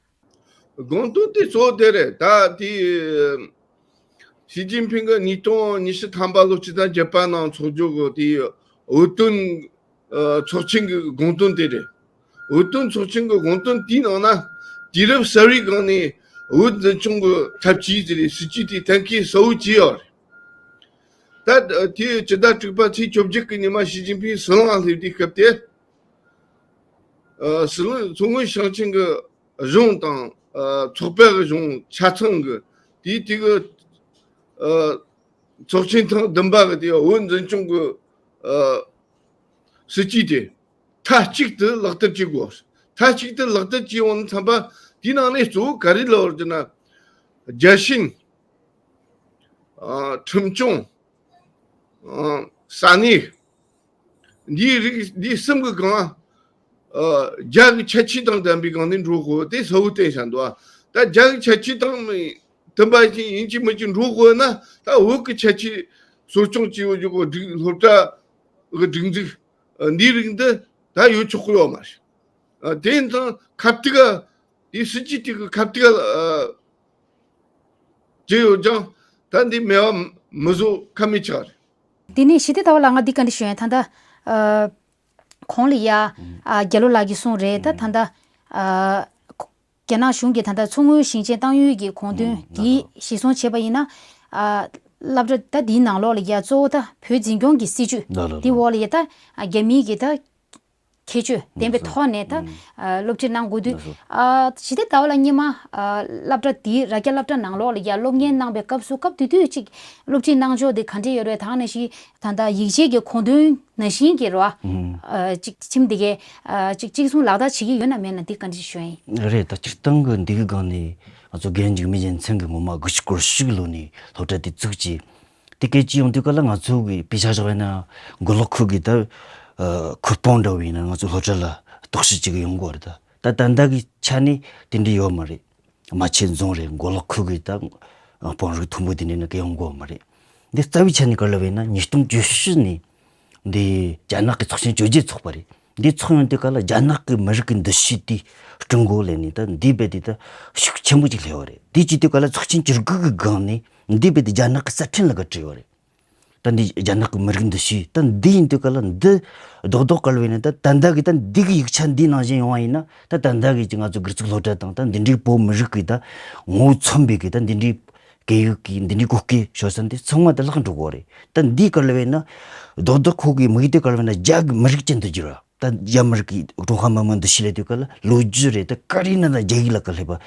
དགོངས་དོན་དེ་གཙོ་བོ་དེ་རེད། ད་དེ་ཞི་ཅིན་ཕིང་གིས་ཉིས་སྟོང་ཉི་ཤུ་ཐམ་པ་ལོ་སྤྱི་ཟླ་བརྒྱད་པ་ནང་འཚོགས་རྒྱུ་གི་དེ་བོད་དོན་ཨ་ཚོགས་ཆེན་གྱི་དགོངས་དོན་དེ་རེད། བོད་དོན་ཚོགས་ཆེན་གྱི་དགོངས་དོན་དེའི་ནང་ན་དུས་རབས་གསར་བའི་སྒང་ནས་བོད་འཛིན་སྐྱོང་གི་ཐབས་ཇུས་དེ་རེད། སྲིད་ཇུས་དེ་གཏན་འཁེལ་གསལ་བོ་བྱས་ཡོད་རེད། ད་དེ་སྤྱི་ཟླ་དྲུག་པ་ཚེས་བཅོ་བརྒྱད་ཀྱི་ཉི་མ་ཞི་ཅིན་ཕིང་ཟི་ལིང་ལ་སླེབས་དུས་སྐབས་དེ། ཨ་ཟི་ལིང་མཚོ་སྔོན་ཞིང་ཆེན་གྱི་གཞུང་དང་ཨ་ཚོགས་པའི་གཞུང་ཆ་ཚང་གི་དེའི་དེ་གི་ཨ་ཚོགས་ཆེན་ཐེངས་བདུན་པ་གི་དེ་བོད་འཛིན་སྐྱོང་གི་ཨ་སྲིད་ཇུས་དེ་མཐའ་གཅིག་ཏུ་ལག་བསྟར་བྱེད་དགོས། མཐའ་གཅིག་ཏུ་ལག་བསྟར་བྱེད་ཡོང་བསམ་པ་དེའི་ནང་ནས་གཙོ་བོ་ག་རེ་ལབ་ཟེར་ན། རྒྱལ་ཞེན། ཨ་ཁྲིམས་སྐྱོང་། ཨ་ས་གནས། འདིའི་རིགས་འདི་གསུམ་གྱི་སྒང་། ཨ་རྒྱ་གི་ཁྱད་ཆོས་དང་ལྡན་པའི་སྒང་ནས་འགྲོ་དགོས་དེ་གསལ་བོ་བསྟན་བཞག་འདུག་ད་རྒྱ་གི་ཁྱད་ཆོས་དང་མཐུན་པ་ཞིག་ཡིན་གཅིག་མིན་གཅིག་འགྲོ་དགོས་ན། ད་བོད་ཀྱི་ཁྱད་ཆོས་གསོ་སྐྱོང་བྱེད་ཡོད་རྒྱུ་གི་སྒྲིག་སློབ་གྲྭ་གི་སྒྲིག་འཛུགས་འདིའི་རིགས་འདི་ད་ཡོད་ཆོག་གི་ཡོད་མ་རེད། ཨ་དེ་ཡིན་ཙང་ཁ་ཐུག་ག་དེའི་སྲིད་ཇུས་དེ་གི་ཁ་ཐུག་ག་ཨ་བྱས་ཡོད་ཀྱང་ད་འདི་མེད་པ་མི་བཟོ་ཁ་མི་ཆག་རེད། དེ་ནས་ཞི་བདེ་ཟླ་བ་ལགས་ང་འདི་ག་འདྲ་ཞུ་ཡ་ད་ལྟ་ཨ་གོང་ལ་ཡ་ཨ་རྒྱལ་ལོ་ལགས་ཀྱིས་གསུངས་རེད། ད་ད་ལྟ་ཨ་རྒྱ་ནག་གཞུང་གིས་ད་ལྟ་མཚོ་སྔོན་ཞིང་ཆེན་ཏང་ཡོན་གྱི་དགོངས་དོན་འདི་གཞིར་བཟུང་བྱས་པ་ཡིན་ན་ཨ་སློབ་གྲྭ་ད་འདིའི་ནང་ལོགས་ལ་ཡ་གཙོ་བོ་ད་བོད་འཛིན་སྐྱོང་གི་སྲིད་ཇུས་འདི་འོག་ལ་ཡ་ད་རྒྱ་མིའི་གི་ད། ཁྱད་ཆོས་ལྡན་པའི་ཐོག་ནས་ད་སློབ་ཁྲིད་གནང་དགོས་དུས། ཞི་བདེ་ཟླ་བ་ལགས་སྔོན་མ་སློབ་གྲྭ་དེའི་རྭ་རྒྱ་སློབ་གྲྭ་ནང་ལོགས་ལ་ཡ་སློབ་གཉེར་གནང་བའི་སྐབས་སུ་སྐབས་དེ་དུས་ཅིག་སློབ་ཁྲིད་གནང་ཕྱོགས་དེ་ག་འདྲས་ཡོད་རེད། ད་ནང་བཞིན་ད་ལྟ་ཡིག་ཆའི་གི་ཁུངས་སྟོན་ནང་བཞིན་གྱི་རེད་བ། ཅིག་ཁྱིམ་དེ་གའི་ཅིག་གཅིག་མཚུངས་ལག་བསྟར་བྱེད་ཀྱི་ཡོད་ན་མེད་ན་འདི་ག་འདྲས་ཞུ་ཡིན། རེད། ད་སྤྱིར་བཏང་གི་འདི་གི་སྒང་ནས་ང་ཚོ་རྒན་འཇིགས་མེད་རྒྱལ་མཚན་གྱི་ངོ་མ་དགུ་བཅུ་གོ་དྲུག་ལོ་ནས་སློབ་གྲྭ་དེ་བཙུགས་ཀྱི། དེ་སྐད་ཅིག་ཡོང་དུས་ག་ལ་ང་ཚོ་གི་དཔེ་ཆ་བཞག་པ་ཡིན་ན་མགོ་ལོག་ཁུལ་གི་ད་ཁུལ་དཔོན་འདྲ་བོ་ཡིན་ན་ང་ཚོ་སློབ་གྲྭ་ལ་རྟོག་ཞིབ་བྱེད་གི་ཡོང་གི་ཡོད་རེད། ད་ད་ད་ལྟ་གི་ཆ་ནས་དེ་འདྲ་ཡོད་མ་རེད། རྨ་ཆེན་རྫོང་རེད། མགོ་ལོག་ཁུལ་གི་ད་དཔོན་རིགས་མཐོན་པོ་དེ་འདྲ་ནི་ག་ཡོང་གི་ཡོད་མ་རེད། འདི་རྩ་བའི་ཆ་ནས་ག་ལ་བས་ན་ཉིས་སྟོང་བཅུ་བཞི་ནས་འདི་རྒྱ་ནག་གི་ཚོགས་ཆེན་བཅོ་བརྒྱད་ཚོགས་པ་རེད། འདི་ཚོགས་ཡོང་དུས་ག་ལ་རྒྱ་ནག་གི་མི་རིགས་ཀྱི་འདུ་ཤེས་དེ་སྐྲུན་དགོས་ལས་ནས་ད་འདི་རྦད་དེ་ད་ཤུགས་ཆེན་པོ་ཅིག་སླེབས་པ་རེད། དེ་བྱེད་དུས་ག་ལ་ཚོགས་ཆེན་བཅུ་དགུ་གི་སྒང་ནས་འདི་རྦད་དེ་རྒྱ་ནག་གི་རྩ་ཁྲིམས་ལ་ག་བྲིས་པ་རེད། ད་འདི་རྒྱ་ནག་གི་མི་རིགས་འདུ་ཤེས་ད་འདི་ཡིན་དུས་ག་ལ་འདི་རྡོག་རྡོག་ག་ལ་བས་ན་ད་ད་ལྟ་གི་ད་འདི་གི་ཡིག་ཆ་འདི་ནང་བཞིན་ཡོང་བ་ཡིན་ན་ད་ད་ལྟ་གི་ཅིག་ང་ཚོ་སྒེར་ཚུགས་སློབ་གྲྭ་དང་ད་འདི་འདྲའི་བོད་མི་རིགས་ཀྱི་ད་ངོ་བོ་མཚོན་པའི་གི་ད་འདི་འདྲའི་སྐད་ཡིག་གི་འདི་འདྲའི་གོ་སྐབས་ཤོར་ས་འདི་ཚང་མ་ད་ལྷག་འགྲོ་གི་རེད། ད་འདི་ག་ལ་བས་ན་རྡོག་རྡོག་ཁོ་གི་མིག་དེ་ག་ལ་བས་ན་རྒྱ་གི་མི་རིགས་ཅན་དུ་འགྱུར་བ། ད་རྒྱ་མི་རིགས་ཀྱི་ཀྲུང་ཧྭ་མི་དམངས་འདུ་ཤེས་ལས་དུས་ག་ལ་ལོ་རྒྱུས་རེད། ད་ག་རེ་ཡིན་ན་ད་རྒྱ་ཡིག་ལ་ག་སླེབས་པ།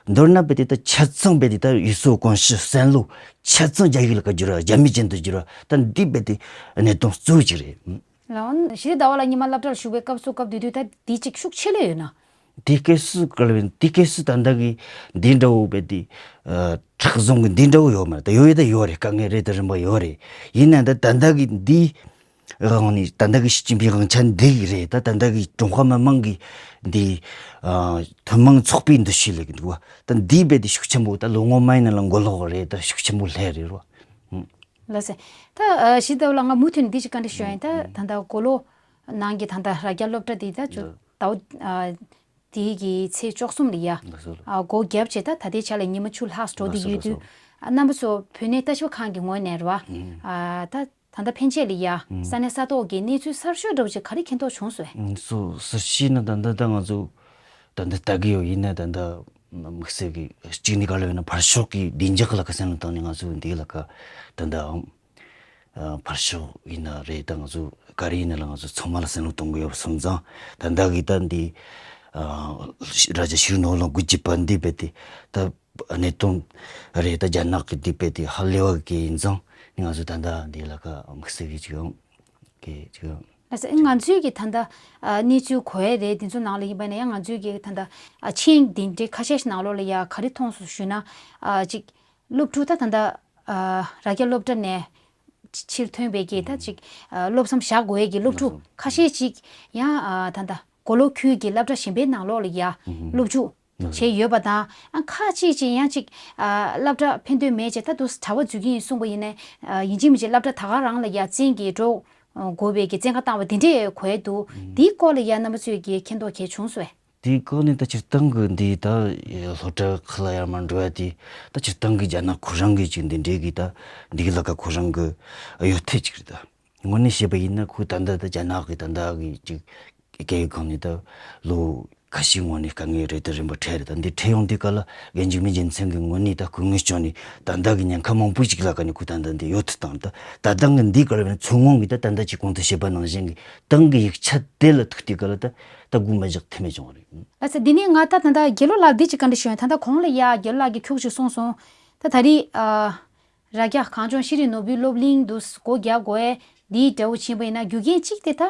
མདོར་ན་རྦད་དེ་ད་ཆ་ཚང་རྦད་དེ་ད་ཡུལ་སྲོལ་གོམས་གཤིས་བསམ་བློ་ཆ་ཚང་རྒྱ་ཡིག་ལ་ག་འགྱུར་བ། རྒྱ་མི་ཅན་དུ་འགྱུར་བ། ད་འདི་རྦད་དེ་གནད་དོན་གཙོ་བོ་ཅིག་རེད། ལའོ་ཞི་བདེ་ཟླ་བ་ལགས་སྔོན་མ་སློབ་གྲྭར་ཞུགས་པའི་སྐབས་སུ་སྐབས་དེ་དུས་ད་འདི་ཅིག་ཤུགས་ཆེ་ལོས་ཡོད་ན། དེ་སྐབས་སུ་ག་ལ་བས་དེ་སྐབས་སུ་ད་ལྟ་གི་འདི་འདྲ་བོ་རྦད་དེ་ཨ་མཁྲེགས་བཟུང་གི་འདི་འདྲ་བོ་ཡོད་མ་རེད། ད་ཡོད་ཡོད་ད་ཡོད་རེད། དཀའ་ངལ་རེད། ད་རིམ་པ་ཡོད་རེད། ཡིན་ན་ད་ད་ལྟ་གི་འདི་དབང་ནས་ད་ལྟ་གི་ཞི་ཅིན་ཕིང་དབང་ཆ་འདི་གི་རེད། ད་ད་ལྟ་གི་ཀྲུང་ཧྭ་མི་དམངས་གི་འདི་ཨ་ཐུན་མོང་ཚོགས་པའི་འདུ་ཤེས་ལས་གི་འདུག་བ། ད་འདི་རྦད་དེ་ཤུགས་ཆེན་པོ་ད་ལོ་སྔོན་མ་ཡིན་ན་ལ་མགོ་ལོག་རེད། ད་ཤུགས་ཆེན་པོ་སླེབས་རེད་རོ། ལགས་སེ། ད་ཨ་ཞི་བདེ་ཟླ་བ་ལགས་ང་མུ་མཐུད་ནས་འདི་ཞིག་བཀའ་འདྲི་ཞུ་ཡ་ཡིན། ད་ད་ལྟ་མགོ་ལོག་ནང་གི་ད་ལྟ་རྭ་རྒྱ་སློབ་གྲྭ་འདི་ད་ཅོ་ད་ཨ་དེའི་གི་ཚེས་བཅུ་གསུམ་ལ་ཡ་ཨ་སྒོ་བརྒྱབ་བྱས་ད་ད་ལྟའི་ཆ་ལ་ཉི་མ་བཅུ་ལྷག་འགྲོ་བསྡད་ཡོད་དུས། ཨ་རྣམ་པ་ཚོ་བོད་གནས་ལྟ་ཞིབ་ཁང་གི་ངོས་ནས་རེད་བ། ཨ་ད་ད་ལྟ་ཕན་ཆད་ལ་ཡ་ས་གནས་ས་ཐོག་གི་གནས་ཚུལ་གསར་ཤོས་འདྲ་བོ་ཅིག་ག་རེ་མཁྱེན་རྟོགས་བྱུང་སོང་། སོ་སོ་ཤེས་ན་ད་ལྟ་ད་ང་ཚོ་ད་ལྟ་ལྟ་གི་ཡོད། ཡིན་ན་ད་ལྟ་དམིགས་བསལ་གི་གཅིག་ནི་ག་ལ་ཡོད་ན་ཕར་ཕྱོགས་ཀྱི་བདེ་འཇགས་ལ་ཁ་སང་ལ་བཏང་ནས་ང་ཚོ་འདི་ལ་ཁ་ད་ལྟ་ཨ་ཕར་ཕྱོགས་ཡིན་ན་རེད། ད་ང་ཚོ་ག་རེ་ཡིན་ན་ལ་ང་ཚོ་ཚང་མ་ལ་སེམས་ལུགས་གཏོང་གི་ཡོད་སོང་ཙང་། ད་ལྟ་གི་ད་འདི་ཨ་རྭ་རྒྱ་ཤེས་རིག་ནོར་གླིང་དགུ་བཅུ་པ་འདི་རྦད་དེ་ད་གནད་དོན་རེད། ད་རྒྱ་ནག་གི་འདི་རྦད་དེ་ཧ་ལས་པ་གི་ཡིན་ཙང་ང་ཚོ་ད་ལྟ་འདི་ལ་ཁ་དམིགས་བསལ་གི་ཅིག་ཡོང་གི་ཅིག་ཡོང་། ལགས་སེ། ང་ཚོའི་གི་ད་ལྟ་ཨ་གནས་ཚུལ་གོ་ཡ་རེད། འདི་ཚོ་ནང་ལ་ཡིན་པ་ན་ཡང་ང་ཚོའི་གི་ད་ལྟ་ཨ་མཆན་འདི་འདྲའི་ཁ་ཤས་ཤིག་ནང་ལོགས་ལ་ཡ་ག་རེ་མཐོང་སོང་ཞུས་ན། ཨ་ཅིག་སློབ་ཕྲུག་ད་ད་ལྟ་ཨ་རྭ་རྒྱ་སློབ་གྲྭ་ནས་ཕྱིར་ཐོན་པའི་གི་ད་ཅིག་ཨ་བློ་བསམ་བཞག་དགོས་ཡས་ཀྱི་སློབ་ཕྲུག་ཁ་ཤས་ཅིག་ཡང་ཨ་ད་ལྟ་མགོ་ལོག་ཁུལ་གྱི་སློབ་གྲྭ་གཞན་པའི་ནང་ལོགས་ལ་ཡ་སློབ་འཇུག་བྱས་ཡོད་པ་དང་། ཨ་ཁ་ཅིག་ཅིག་ཡང་ཅིག་ཨ་སློབ་གྲྭ་ཕན་ཐོགས་མེད་ཅེས་ད་དུ་གྲྭ་པ་འཛུལ་གྱི་ཡིན་གསུངས་པ་ཡིན་ནའི་ཨ་ཡིན་གཅིག་མིན་གཅིག་སློབ་གྲྭ་ད་ག་རང་ལ་ཡ་བཙན་གྱིས་འགྲོ་དགོས་པའི་གི་བཙན་བཀའ་བཏང་བ་དེ་འདྲས་གོ་ཡ་འདུག་འདིའི་སྐོར་ལ་ཡ་རྣམ་པ་ཚོས་ཀྱི་མཁྱེན་རྟོགས་གལ་བྱུང་སོང་བས། དེའི་སྐོར་ནས་ད་སྤྱིར་བཏང་གི་འདི་ད་སློབ་གྲྭ་ཁག་ལ་ཡར་མར་འགྲོ་ཡ་དེ་ད་སྤྱིར་བཏང་གི་རྒྱ་ནག་ཁོ་རང་གི་ཅིག་འདི་འདྲའི་གི་ད་འདི་གི་ལ་ཁ་ཁོ་རང་གི་ཡོད་ཐད་ཅིག་རེད། ད་དངོས་གནས་བཤད་པ་ཡིན་ན་ཁོ་ད་ལྟ་ད་རྒྱ་ནག་གི་ད་ལྟ་གི་ཅིག་སྐད་ཡིག་སྒང་ནས་ད་ལོ་ཁ་ཤས་སྔོན་ནས་དཀའ་ངལ་རེད། ད་རིམ་པ་འཕྲད་རེད། ད་འདི་འཕྲད་ཡོང་དུས་ག་ལ་རྒན་འཇིགས་མེད་རྒྱལ་མཚན་གྱི་ངོས་ནས་ད་སྐུ་ངལ་བྱུང་ནས་ད་ལྟ་གི་ཉེན་ཁ་མང་པོ་ཞིག་ལ་ཁ་ནས་ཁོ་ད་ལྟ་འདི་ཡོད་དུ་བཏང་། ད་ད་ལྟ་གི་འདི་ག་ལ་བས་ན་མཚོ་སྔོན་གྱི་ད་ད་ལྟ་ཅིག་གོང་དུ་བཤད་པ་ནང་བཞིན་གྱི་ཏང་གི་ཡིག་ཆ་དེ་ལ་ཐུག་དུས་ག་ལ་ད་ད་སྒུག་མ་བཞག་ཐེ་མེད་བྱུང་བ་རེད། ལགས་སེ། འདི་ནས་ང་ད་ད་ལྟ་དགེ་སློབ་ལགས་འདི་ཅིག་བཀའ་འདྲི་ཞུ་ཡ། ད་ལྟ་གོང་ལ་ཡ་དགེ་སློབ་ལགས་ཀྱིས་ཁྱུག་ཅིག་གསུངས་སོང་། ད་ད་རེས་ཨ་རྭ་རྒྱ་གངས་ལྗོངས་ཤེས་རིག་ནོར་བུའི་སློབ་གླིང་དུ་སྒོ་རྒྱག་དགོས་ཡས་འདིའི་འདྲ་བོ་ཕྱིན་པ་ཡིན་ན་རྒྱུ་རྐྱེན་གཅིག་དེ་ད་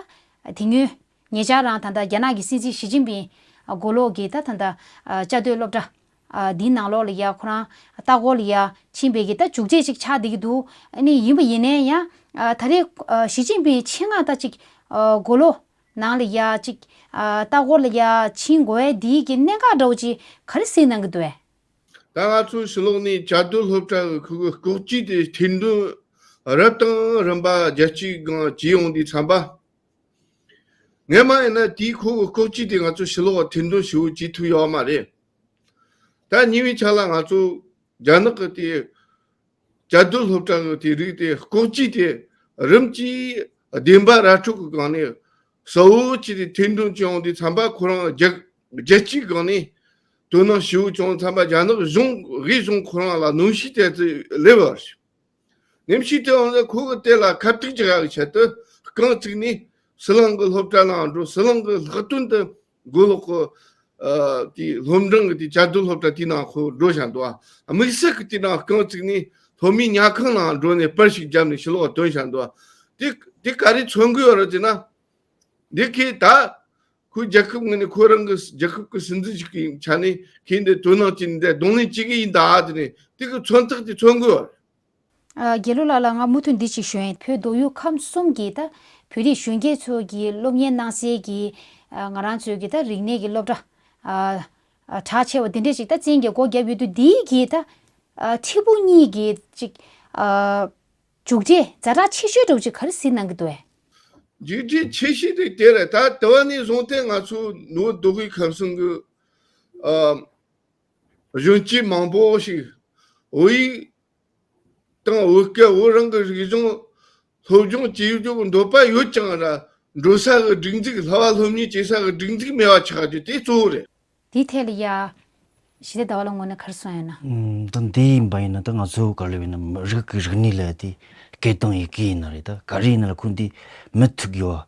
དེ་སྔོན་ཉེ་ཆར་རང་ད་ལྟ་རྒྱ་ནག་གི་སྲིད་འཛིན་ཞི་ཅིན་ཕིང་མགོ་ལོག་གི་ད་ད་ལྟ་ཨ་བཅའ་སྡོད་སློབ་གྲྭ་ཨ་འདིའི་ནང་ལོགས་ལ་ཡ་ཁོ་རང་ལྟ་སྐོར་ལ་ཡ་ཕྱིན་པའི་གི་ད་མཇུག་འབྲས་ཅིག་ཆགས་བསྡད་ཀྱི་འདུག་ཨ་ནི་ཡིན་པ་ཡིན་ནའི་ཡང་ཨ་ད་རེས་ཨ་ཞི་ཅིན་ཕིང་ཆེད་མངགས་ད་ཅིག་ཨ་མགོ་ལོག་ནང་ལ་ཡ་ཅིག་ཨ་ལྟ་སྐོར་ལ་ཡ་ཕྱིན་དགོས་ཡས་འདིའི་གི་གནད་འགག་འདྲ་བོ་ཅིག་ག་རེ་གཟིགས་གནང་གི་འདུག་གས། ད་ང་ཚོའི་ཕྱི་ལོགས་ནས་བཅའ་སྡོད་སློབ་གྲྭ་གི་ཁུ་གུ་ལྐོག་ཇུས་དེ་ཐེར་འདོན་རབ་དང་རིམ་པ་རྒྱལ་སྤྱིའི་སྒང་བྱས་ཡོང་དུས་ཙམ་པ། སྔོན་མ་ཡིན་ན་དེའི་ཁུ་གུ་ལྐོག་ཇུས་དེ་ང་ཚོ་ཕྱི་ལོགས་ཐེར་འདོན་ཞུ་བྱེད་ཐུབ་ཡོད་མ་རེད། ད་ཉེ་བའི་ཆར་ལ་ང་ཚོ་རྒྱ་ནག་གི་དེ་བཅའ་སྡོད་སློབ་གྲྭ་གི་དེ་རིགས་དེ་ལྐོག་ཇུས་དེ་རིམ་གྱིས་བདེན་པ་ར་འཕྲོད་ཀྱི་སྒང་ནས་གསལ་བོ་བྱས་ཏེ་ཐེར་འདོན་བྱུང་དུས་ཙམ་པ། ཁོ་རང་རྒྱལ་རྒྱལ་སྤྱིའི་སྒང་ནས་དོ་སྣང་ཞེ་པོ་བྱུང་ཙམ་པ། རྒྱ་ནག་གཞུང་དབུས་གཞུང་ཁོ་རང་ལ་གནོན་ཤུགས་དེ་ཚོ་སླེབས་པ་རེད། གནོན་ཤུགས་དེ་འོང་ཙང་ཁོ་གི་དེ་ལ་ཁ་གཏད་རྒྱག་ཡག་གི་ཆེད་དུ་རྐང་བཙུགས་ནས་ ཟི་ལིང་གི་སློབ་གྲྭ་ནང་འགྲོ། ཟི་ལིང་གི་ལྷག་དོན་དུ་མགོ་ལོག་གི་ཨ་དེ་སློབ་འབྲིང་གི་དེ་བཅའ་སྡོད་སློབ་གྲྭ་དེའི་ནང་ཁོ་འགྲོ་བཞིན་འདུག་ཨ། དམིགས་བསལ་གི་དེ་ནང་རྐང་བཙུགས་ནས་སློབ་མའི་ཉལ་ཁང་ནང་འགྲོ་ནས་པར་ཞིག་བརྒྱབ་ནས་ཕྱི་ལོགས་བཏོན་བཞིན་འདུག་ཨ། དེ་དེ་ག་རེ་མཚོན་གི་ཡོད་རེད་ཟེར་ན། འདི་གིས་ད་ཁོའི་རྒྱལ་ཁབ་ངོས་ནས་ཁོ་རང་གི་རྒྱལ་ཁབ་ཀྱི་སྲིད་འཛིན་ཞིག་གི་ཆ་ནས་ཁྱེད་འདི་དོ་སྣང་བྱས་ནས་འདི་གདོང་ལེན་བྱེད་ཀྱི་ཡིན་ད་དེ་ནས་དེ་གི་མཚོན་རྟགས་དེ་མཚོན་དགོས་པ་རེད། ཨ། དགེ་ལུགས་ལགས་ལ་ང་མུ་མཐུད་འདི་ཞིག་ཞུ་ཡིན། བོད་མདོ་དབུས་ཁམས་གསུམ་གྱི་ད་བོད་རིགས་གཞོན་སྐྱེས་ཚོ་གི་སློབ་གཉེར་གནང་སའི་གི་ཨ་ང་རང་ཚོའི་གི་ད་རིག་གནས་ཀྱི་སློབ་གྲྭ་ཨ་ཨ་གྲགས་ཆེ་བ་འདི་འདྲས་ཅིག་ད་བཙན་གྱིས་སྒོ་བརྒྱབ་ཡོད་དུས། འདིའི་གི་ད་ཨ་ཁྲི་པོ་གཉིས་ཀྱི་ཅིག་ཨ། མཇུག་འབྲས་ཛ་དྲག་ཆེ་ཤོས་འདྲ་བོ་ཅིག་ག་རེ་གཟིགས་གནང་གི་འདུག་ཨེ། མཇུག་འབྲས་ཆེ་ཤོས་དེ་དེ་རེད། ད་དེ་བ་ནས་བཟུང་སྟེ་ང་ཚོ་ནུབ་མདོ་དབུས་ཁམས་གསུམ་གྱི་ཨ་གཞོན་སྐྱེས་མང་པོ་ཞིག་བོད་ཡིག་དང་བོད་སྐད། བོད་རང་གི་རིག་གཞུང་སློབ་སྦྱོང་བྱེད་རྒྱུ་གི་འདོད་པ་ཡོད་ཀྱང་ར། འགྲོ་ས་གི་སྒྲིག་འཛུགས། བསླབ་པ་སློབ་གཉེར་བྱེད་ས་གི་སྒྲིག་འཛུགས་མེད་པ་ཆགས་རྒྱུ་དེ་གཙོ་བོ་རེད། དེའི་ཐད་ལ་ཡ། ཞི་བདེ་ཟླ་བ་ལགས་ངོས་ནས་ག་རེ་གསུངས་ཡོད་ན། ཨུམ། ད་འདི་ཡིན་པ་ཡིན་ན་ད་ང་ཚོ་ག་ལེར་ཡིན་ན་མི་རིགས་ཀྱི་རིག་གནས་ལ་དེ་སྐད་དང་ཡི་གེ་ཡིན་ན་རེད། ད་ག་རེ་ཡིན་ན་ལ་ཁོ་འདི་མུ་མཐུད་ཡོད།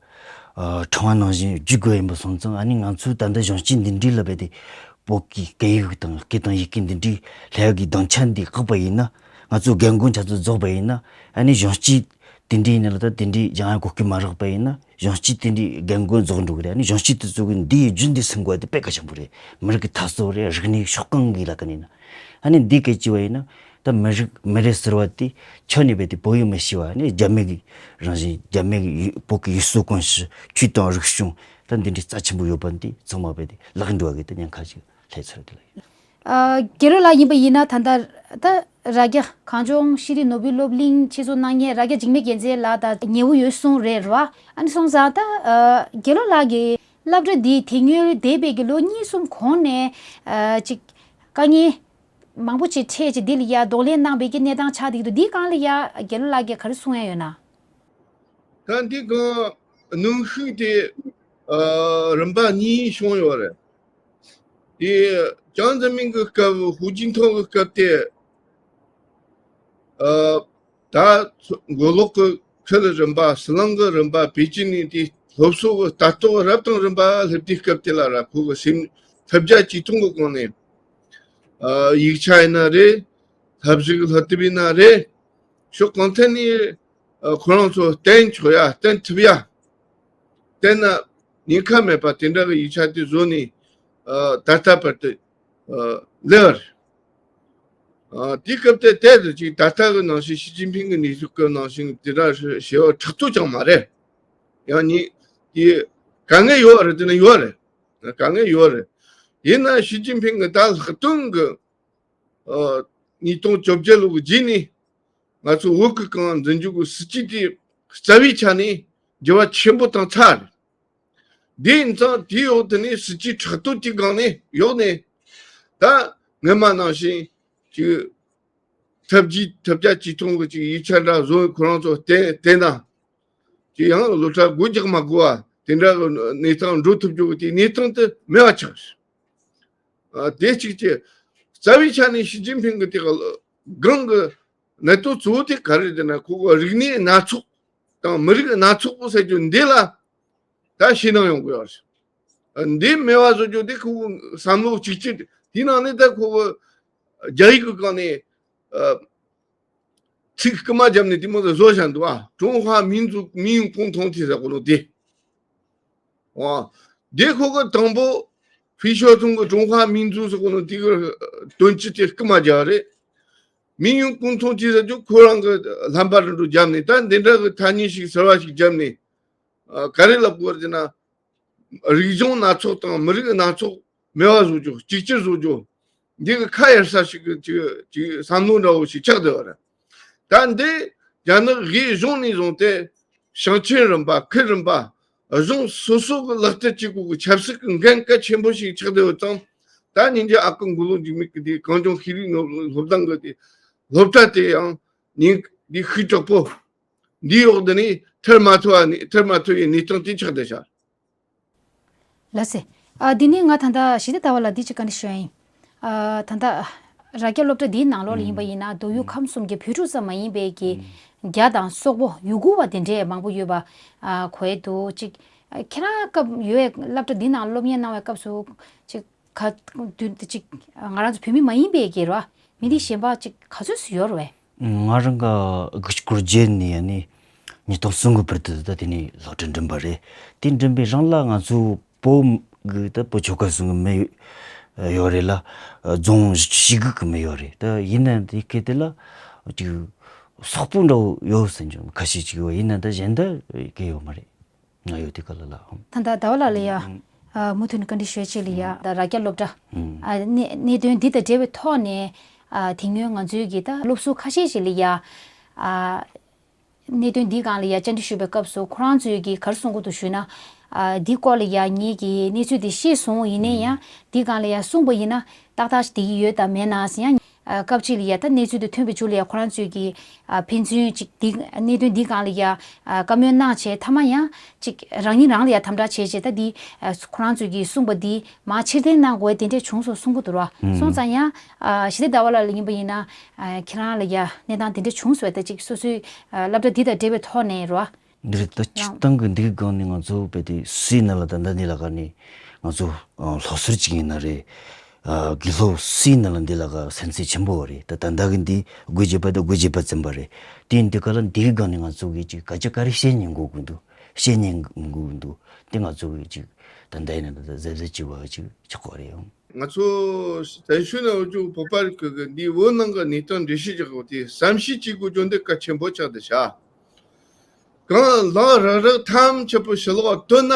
ཨ། ཕྲེང་བ་ནང་བཞིན་བརྒྱུད་དགོས་ཡིན་པ་སོང་ཙང་། ཨ་ནི་ང་ཚོའི་ད་ལྟ་གཞོན་སྐྱེས་འདི་འདྲའི་ལ་བས་དེ་བོད་ཀྱི་སྐད་ཡིག་དང་སྐད་དང་ཡི་གེ་འདི་འདྲའི་སླར་གྱི་སྡིངས་ཆ་འདི་བཀག་པ་ཡིན་ན། ང་ཚོ་རྒན་རྒོན་ཆ་ཚོ་རྫོགས་པ་ཡིན་ན། ཨ་ནི་གཞོན་སྐྱེས་དེ་འདྲའི་ཡིན་ན་ལ་ད་དེ་འདྲའི་སྦྱང་ཡ་གོ་སྐབས་མ་རག་པ་ཡིན་ན། གཞོན་སྐྱེས་དེ་འདྲའི་རྒན་རྒོན་རྫོགས་འགྲོ་གི་རེད། ཨ་ནི་གཞོན་སྐྱེས་དེ་ཚོ་གི་འདིའི་རྒྱུན་འདི་སྲུང་དགོས་དེ་དཔེ་གལ་ཆེན་པོ་རེད། མི་རིགས་ཀྱི་འཐབ་རྩོད་རེད། རིག་གནས་ཤོག་གང་གི་ལ་ཀ་ནས་ན། ཨ་ནི་འདི་སྐད་ཅི་བ་ཡིན་ན། ད་མི་རིགས་མི་རེད་ཟེར་བ་དེ་ཁྱོན་ནས་བས་དེ་བོད་ཡིག་མི་ཤེས་པ། ཨ་ནི་རྒྱ་མི་གི་རང་བཞིན། རྒྱ་མི་གི་ཡུ་བོད་ཀྱི་ཡུལ་སྲོལ་གོམས་གཤིས། ཆོས་དང་རིག་གཞུང་། ད་འདི་འདྲའི་རྩ་ཆེན་པོ་ཡོད་པ་འདི་ཚང་མ་བས་དེ་བརླག་འགྲོ་བ་གི་ད་ཉེན་ཁ་ཞིག་སླེབས་ཚར་དེ་ལ་ཡིན། ཨ། དགེ་ལུགས་ལགས་ཡིན་པ་ཡིན་ན་ད་ལྟ་ད་རྭ་རྒྱ་གངས་ལྗོངས་ཤེས་རིག་ནོར་བུའི་སློབ་གླིང་ཆེད་འཛུགས་གནང་མཁན་རྭ་རྒྱ་འཇིགས་མེད་རྒྱལ་མཚན་ལགས་དང་ཉེ་བོ་ཡོད་གསུངས་རེད་ར། ཨ་ནི་སོང་ཙང་ད་ཨ་དགེ་ལུགས་ལགས་ཀྱི་སློབ་གྲྭ་འདི་དེ་སྔོན་འདས་པའི་གི་ལོ་གཉིས་གསུམ་གོང་ནས་ཨ་ཅིག་དཀའ་ངལ་མང་པོ་ཅིག་འཕྲད་ཅིག་འདི་ལ་ཡ་གདོང་ལེན་གནང་བའི་གི་གནས་སྟངས་ཆགས་བསྡད་ཀྱི་འདུག་འདིའི་སྒང་ལ་ཡ་དགེ་ལུགས་ལགས་ཀྱིས་ག་རེ་གསུང་ཡ་ཡོད་ན། ད་འདི་གང་གནོན་ཤུགས་དེ་ཨ་རིམ་པ་གཉིས་བྱུང་ཡོད་རེད། དེ་ཅང་ཙེ་མིན་གྱི་སྐབས། ཧུའུ་ཅིན་ཐའོ་གི་སྐབས་དེ། ཨ་ད་མགོ་ལོག་གི་ཁུལ་རིམ་པ། ཟི་ལིང་གི་རིམ་པ། པེ་ཅིན་ནས་དེ་སློབ་གསོ་གི་ལྟ་རྟོག་རབ་དང་རིམ་པ་སླེབས་དུས་སྐབས་དེ་ལ་ར། ཁོ་གི་སེམས་ཐབས་བརྒྱ་ཇུས་སྟོང་གི་སྒང་ནས་ཨ་ཡིག་ཆ་ཡིན་ན་རེད། བསླབ་གཞི་གི་སློབ་དེབ་ཡིན་ན་རེད། ཕྱོགས་གང་ཐད་ནས་ཨ་ཁོ་རང་ཚོ་བསྟན་ཆོག་ཡ། བསྟན་ཐུབ་ཡ། བསྟན་ན་ཉེན་ཁ་མེད་པ་དེ་འདྲ་གི་ཡིག་ཆ་དེ་བཟོ་ནས་ཨ་ད་ལྟ་བར་དུ་ཨ་སླེབས་པ་རེད། ཨ་དེའི་སྐབས་དེ་དེ་དུ་ཅིག་ད་ལྟ་གི་ནང་བཞིན། ཞི་ཅིན་ཕིང་གི་གནས་ཚུལ་སྐབས་ནང་བཞིན་དེ་འདྲ་ཞེ་བ་ཕྲག་དོག་ཀྱང་མ་རེད། ཡང་ནི་དེ་དཀའ་ངལ་ཡོད་རེད། དེ་ནི་ཡོད་རེད། དཀའ་ངལ་ཡོད་རེད། ཡིན་ན་ཞི་ཅིན་ཕིང་གི་ད་ལྷག་དོན་གི་ཨ་ཉིས་སྟོང་བཅོ་བརྒྱད་ལོ་གི་རྗེས་ནས་ང་ཚོ་བོད་ཀྱི་གང་འཛིན་རྒྱུ་གི་སྲིད་ཇུས་དེ་རྩ་བའི་ཆ་ནས་འགྱུར་བ་ཆེན་པོ་བཏང་ཚར་རེད། དེ་ཡིན་ཙང་དེའི་འོག་དེ་ནས་སྲིད་ཇུས་ཕྲག་དོག་དེའི་སྒང་ནས་ཡོག་ནས་ད་སྔོན་མ་ནང་བཞིན་ཅིག་ཐབས་ཇུས་ཐབས་བརྒྱ་ཇུས་སྟོང་གི་ཅིག་ཡིག་ཆ་འདྲ་བཟོ། ཁོ་རང་ཚོ་བསྟན་བསྟན་ན་ཅིག་ཡང་སློབ་གྲྭ་སྒོ་རྒྱག་མ་དགོས་པ་དེ་འདྲ་གི་གནས་སྟངས་འགྲོ་ཐུབ་རྒྱུ་གི་དེ་གནས་སྟངས་དེ་མེད་པ་ཆགས། ཨ་དེ་གཅིག་བྱས། རྩ་བའི་ཆ་ནས་ཞི་ཅིན་ཕིང་གི་དེ་གི་སྒང་གི་གནད་དོན་གཙོ་བོ་དེ་ག་རེ་རེད་ཟེར་ན། ཁོ་གི་རིག་གནས་སྣ་ཚོགས་དང་མི་རིགས་སྣ་ཚོགས་པོ་ཟེར་རྒྱུ་འདི་ལ་ད་ཞེད་སྣང་ཡོང་གི་ཡོད་རེད། འདི་མེད་པ་བཟོ་རྒྱུ་དེ་ཁོ་གི་བསམ་བློ་གཅིག་གྱུར། དེའི་ནང་ནས་ད་ཁོ་གི་རྒྱ་ཡིག་གི་སྒང་ནས་ཨ་ཚིག་རྐུ་མ་བརྒྱབ་ནས་དེ་མོ་ཟིག་བཟོ་བཞག་འདུག་ཨ། 中华民族民用共同体ཟེར་གོ་ནོ་དེ། ཨོ། དེ་ཁོ་གི་དང་པོ་ཕི་ཤོ་ཐུང་གི་中华民族ཟེར་གོ་ནོ་དེ་གི་དོན་སྤྱི་དེ་རྐུ་མ་བརྒྱབ་རེད། 民用共同体ཟེར་རྒྱུ་ཁོ་རང་གི་ལྷམ་པ་རིལ་རིལ་བརྒྱབ་ནས། ད་འདི་འདྲ་གི་ཐ་སྙད་ཞིག་ཟུར་པ་ཞིག་བརྒྱབ་ནས། ཨ་ག་རེ་ལབ་དགོས་རེད་ཟེར་ན། རིག་གཞུང་སྣ་ཚོགས་དང་མི་རིགས་སྣ་ཚོགས་མེད་པ་བཟོ་རྒྱུ། གཅིག་གྱུར་བཟོ་རྒྱུ། འདི་གི་ཁ་གཡར་ས་ཞིག་གི་ཅིག་ཅིག་བསམ་བློ་འདྲ་བོ་ཞིག་ཆགས་བསྡད་པ་རེད། ད་འདི་རྒྱ་ནག་གཞུང་ནས་བཟུང་སྟེ་ཞིང་ཆེན་རིམ་པ། ཁུལ་རིམ་པ། གཞུང་སོ་སོ་གི་ལག་བསྟར་བྱེད་དགོས་གི་ཆབ་སྲིད་ཀྱི་འགན་གལ་ཆེན་པོ་ཞིག་ཆགས་བསྡད་པ་ཙང་། ད་ཉིན་རྒྱ་ཨ་ཁུ་མགོ་ལོག་འཇིགས་མེད་ཀྱི་དེ་གངས་ལྗོངས་ཤེས་རིག་ནོར་སློབ་གླིང་གི་དེ་སློབ་གྲྭ་དེ་ཡང་ཉིན་འདི་ཤུགས་དྲག་པོ་འདིའི་འོག་འདི་ནས་ཐར་མ་ཐུབ་པ་ནི། ཐར་མ་ཐུབ་པའི་གནས་སྟངས་དེ་ཆགས་བསྡད་ཤག་ལགས་སེ། ཨ་འདི་ནས་ང་ད་ལྟ་ཞི་བདེ་ཟླ་བ་ལ་འདི་ཅིག་བཀའ་འདྲི་ཞུ་ཡ་ཡིན། ཨ་ད་ལྟ་ རྭ་རྒྱ་སློབ་གྲྭ་འདིའི་ནང་ལོགས་ལ་ཡིན་པ་ཡིན་ན་མདོ་དབུས་ཁམས་གསུམ་གྱི་བོད་ཕྲུག་ཙམ་མ་ཡིན་པའི་གི་རྒྱ་དང་སོག་པོ་ཡུ་གུར་བ་དེ་འདྲས་མང་པོ་ཡོད་པ་ཨ་གོ་ཡས་འདུག་ཅིག་ཨ་ཁྱེད་རང་སྐབས་ཡོད་པའི་སློབ་གྲྭ་འདི་ནང་སློབ་གཉེར་གནང་བའི་སྐབས་སུ་ཅིག་ག་དུས་ཅིག་ང་རང་ཚོ་བོད་མི་མ་ཡིན་པའི་གི་རོ་མི་འདི་གཞན་པ་ཅིག་ག་ཚོད་སུ་ཡོད་རེད་བས། ང་རང་ག་དགུ་བཅུ་གོ་བརྒྱད་ནས་ཡ་ནི་ཉིས་སྟོང་གསུམ་གི་བར་དུ་ད་དེ་ནས་སློབ་གྲྭ་འགྲིམས་པ་རེད། དེ་འགྲིམས་པའི་རིང་ལ་ང་ཚོ་བོད་གི་ད་བོད་ཆོལ་ཁ་གསུམ་གི་མི་ཡོད་རེད་ལ། རྫོང་བཞི་གི་གི་མི་ཡོད་རེད། ད་ཡིན་ན་དེ་སྐད་དེ་ལ་ཅིག་སོག་པོ་འདྲ་བོ་ཡོད་ཟེར་འཇོག་ཁ་ཤས་ཅིག་ཡོད། ཡིན་ན་ད་གཞན་ད་གི་ཡོད་མ་རེད། ང་ཡོད་དེ་ག་ལ་ལ་ཨང་། ད་ལྟ་ཟླ་བ་ལགས་ལ་ཡ། ཨ་མུ་མཐུད་ནས་བཀའ་འདྲི་ཞུ་ཡ་ཆེད་ལ་ཡ་ད་རྭ་རྒྱ་སློབ་གྲྭ། ཨ་གནད་གནད་དོན་འདི་དང་འབྲེལ་བའི་ཐོག་ནས་ཨ་དེ་སྔོན་ང་ཚོའི་གི་ད་སློབ་ཟུར་ཁ་ཤས་ཤིག་ལ་ཡ། ཨ་གནད་དོན་འདིའི་སྒང་ལ་ཡ་བཅར་འདྲི་ཞུས་པའི་སྐབས་སུ་ཁོ་རང་ཚོས་གི་ག་རེ་གསུང་གི་འདུག་ཞུས་ན། ཨ་འདི་སྐོར་ལ་ཡ་ངེད་ཀྱིས་གནས་ཚུལ་འདི་ཤེས་སོང་། ཡིན་ནའི་ཡང་འདིའི་སྒང་ལ་ཡ་གསུངས་པ་ཡིན་ན་ཏག་ཏག་ཞིག་བསྡད་ཀྱི་ཡོད་དམ་མེད་ན་ཟེར་ཡང་། ཨ་སྐབས་གཅིག་ལ་ཡ་ད་གནས་ཚུལ་དེ་ཐོན་པའི་མཇུག་ལ་ཡ་ཁོ་རང་ཚོས་ཀྱི་ཨ་ཕན་ཚུན་ཅིག་འདི་གནད་དོན་འདིའི་སྒང་ལ་ཡ་ཨ་བཀའ་མོལ་གནང་བྱས་མཐའ་མ་ཡང་ཅིག་རང་ཉིད་རང་ལ་ཡ་དམ་དྲག་བྱས་བྱས་ད་འདི་ཨ་ཁོ་རང་ཚོས་ཀྱི་གསུངས་པ་འདི་མར་ཕྱིར་འཐེན་གནང་དགོས་དེ་འདྲས་བྱུང་སོང་གསུང་གི་འདུག་ར། སོང་ཙང་ཡང་ཨ་ཞི་བདེ་ཟླ་བ་ལགས་ལ་ཡིན་པ་ཡིན་ན་ཨ་ཁྱེད་རང་ལ་ཡ་གནས་སྟངས་དེ་འདྲས་བྱུང་སོང་བས་ད་ཅིག་སོ་སོའི་ཨ་སློབ་གྲྭ་འདི་དང་འབྲེལ་བའི་ཐོག་ནས་ར། འདིར་ད་སྤྱིར་བཏང་གི་འདིའི་སྒང་ནས་ང་ཚོ་བས་ཏེ་སུའི་ནང་ལ་ད་ལྟ་འདི་ལ་ཁ་ནས་ང་ཚོ་ཨ་སློབ་ཟུར་ཅིག་ཡིན་ན་རེད། ཨ་དགེ་སློབ་སུའི་ནང་ལ་འདི་ལ་ཁ་སེམས་ཚེགས་ཆེན་པོ་རེད། ད་ད་ལྟ་གི་འདི་དགུ་བརྒྱ་པ་དང་དགུ་བརྒྱ་པ་ཙམ་པ་རེད། དེ་འདི་ག་ལ་འདིའི་སྒང་ནས་ང་ཚོ་གི་ཅིག་སྐད་ཆ་ག་རེ་བཤད་ཉན་དགོས་ཀྱི་འདུག་བཤད་ཉན་དགོས་ཀྱི་འདུག་དེ་ང་ཚོ་གི་ཅིག་ད་ལྟ་ཡིན་ན་ད་ལྟ་གཟབ་གཟབ་བྱེད་པ་ཅིག་ཆགས་ཀྱི་རེད་ཡང་། ང་ཚོ་བཙན་བྱོལ་ནང་འུ་ཅུ་བོད་པ་རིགས་ཀྱི་འདི་བོད་ནང་གི་གནས་སྟངས་འགྲེལ་བཤད་རྒྱག་དགོས་དེ་བསམ་ཤེས་བྱེད་དགོས་རྒྱུ་འདི་གལ་ཆེན་པོ་ཆགས་བསྡད་ཤག་གང་ལག་རག་རག་ཐམས་ཅད་པོ་ཕྱི་ལོགས་བཏོན་ན་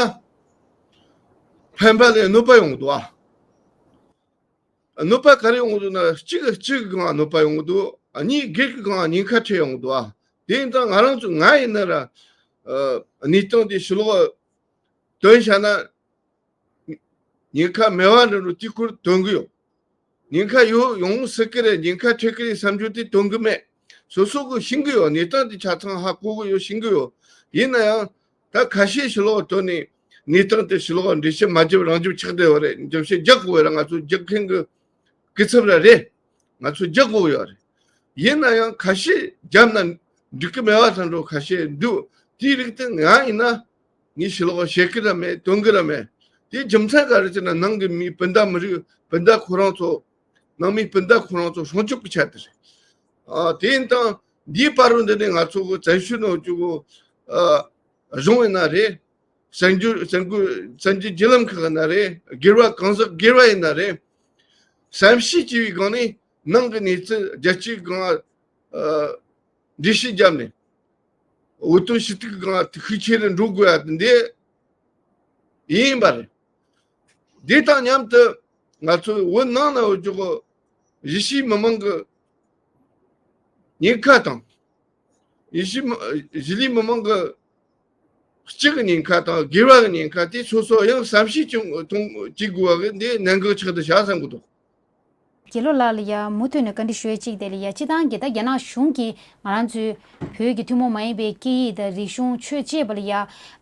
ཕན་པ་ལས་གནོད་པ་ཡོང་གི་འདུག་ཨ། གནོད་པ་ག་རེ་ཡོང་གི་འདུག་ན་གཅིག་གཅིག་གི་སྒང་གནོད་པ་ཡོང་གི་འདུག་གཉིས་སྒེར་གྱི་སྒང་ཉེན་ཁ་འཕྲད་ཡོང་གི་འདུག་ཨ། དེ་ཡིན་ཙང་ང་རང་ཚོ་ང་ཡིན་ན་ར་གནས་སྟངས་དེ་ཕྱི་ལོགས་བཏོན་བཞག་ན། ཉེན་ཁ་མེད་པ་འདྲ་འགྲོ་དེ་ཁུར་དོན་གི་ཡོད། ཉེན་ཁ་ཡོད་ཡོང་སྲིད་གི་རེད། ཉེན་ཁ་འཕྲད་གི་རེད་བསམ་རྒྱུ་དེ་དོན་གི་མེད། སོ་སོ་གི་ཤེས་གི་ཡོད། གནས་སྟངས་དེ་ཆ་ཚང་ཧ་གོ་གི་ཡོད། ཤེས་གི་ཡོད། ཡིན་ན་ཡང་ད་ཁ་ཤས་ཕྱི་ལོགས་བཏོན་ནས་གནས་སྟངས་དེ་ཕྱི་ལོགས་འགྲེལ་བཤད་མ་བརྒྱབ་རང་བརྒྱབ་ཆགས་བསྡད་པ་རེད། འགྲེལ་བཤད་རྒྱག་དགོས་པ་རེད། ང་ཚོ་རྒྱག་མཁན་གི་སྐུ་ཚབ་ར་རེད། ང་ཚོ་རྒྱག་དགོས་ཡོད་རེད། ཡིན་ན་ཡང་ཁ་ཤས་བརྒྱབ་ན་འགྲིག་གི་མེད་པ་དང་འགྲོ་ཁ་ཤས་འདུག་དེའི་རིགས་དེ་ང་ཡིན་ན། ངས་ཕྱི་ལོགས་བཤད་ཀི་ར་མེད་སྟོན་གི་ར་མེད། དེ་རྒྱུ་མཚན་ག་རེ་ཟེར་ན་ནང་གི་མི་སྤུན་ཟླ་མི་རིགས་སྤུན་ཟླ་ཁོ་རང་ཚོ་ནང་མི་སྤུན་ཟླ་ཁོ་རང་ཚོ་སྲུང་སྐྱོབ་ཀྱི་ཆེད་དུ་རེད། ཨ་དེ་ཡིན་དང་འདིའི་བར་རུ་འདི་ནས་ང་ཚོ་གི་བཙན་བྱོལ་ནང་བཅུག་གོ་ཨ་གཞུང་ཡིན་ན་རེད། གསར་འགྱུར་གསར་འགྱུར་གསར་འགྱུར་བརྒྱུད་ལམ་ཁག་ཡིན་ན་རེད། སྒེར་བ་གང་ཟག་སྒེར་བ་ཡིན་ན་རེད། བསམ་ཤེས་བྱས་པའི་སྒང་ནས་ནང་གི་གནས་ཚུལ་རྒྱལ་སྤྱིའི་སྒང་ཨ། འགྲེལ་བཤད་བརྒྱབ་ནས་འོས་བསྟུན་ཞུ་གཏུག་སྒང་ཤུགས་ཆེ་རུ་འགྲོ་དགོས་ཡ་དེ་འདི་ཡིན་པ་རེད། དེ་དང་མཉམ་དུ་ང་ཚོའི་བོད་ནང་ན་ཡོད་རྒྱུ་གི་གཞིས་བྱེས་མི་མང་གི་ཉེན་ཁ་དང་། གཞིས་བྱེས་མི་གཞིས་ལུས་མི་མང་གི་སྤྱི་གི་ཉེན་ཁ་དང་སྒེར་བ་གི་ཉེན་ཁ་དེ་སོ་སོ་ཡང་བསམ་ཤེས་ཀྱང་གཏོང་བྱེད་དགོས་པ་གི་འདི་གནད་འགག་ཆགས་བསྡད་བཞག་བསམ་གི་འདུག་དགེ་སློབ་ལགས་ལ་ཡ་མུ་མཐུད་ནས་བཀའ་འདྲི་ཞུ་ཡས་གཅིག་དེ་ལ་ཡ་སྤྱི་བཏང་གི་ད་རྒྱ་ནག་གཞུང་གིས་ང་རང་ཚོའི་བོད་ཀྱི་ཐུན་མོང་མ་ཡིན་པའི་སྐད་ཡིག་དང་རིག་གཞུང་ཆོས་ཅེས་པ་ལ་ཡ་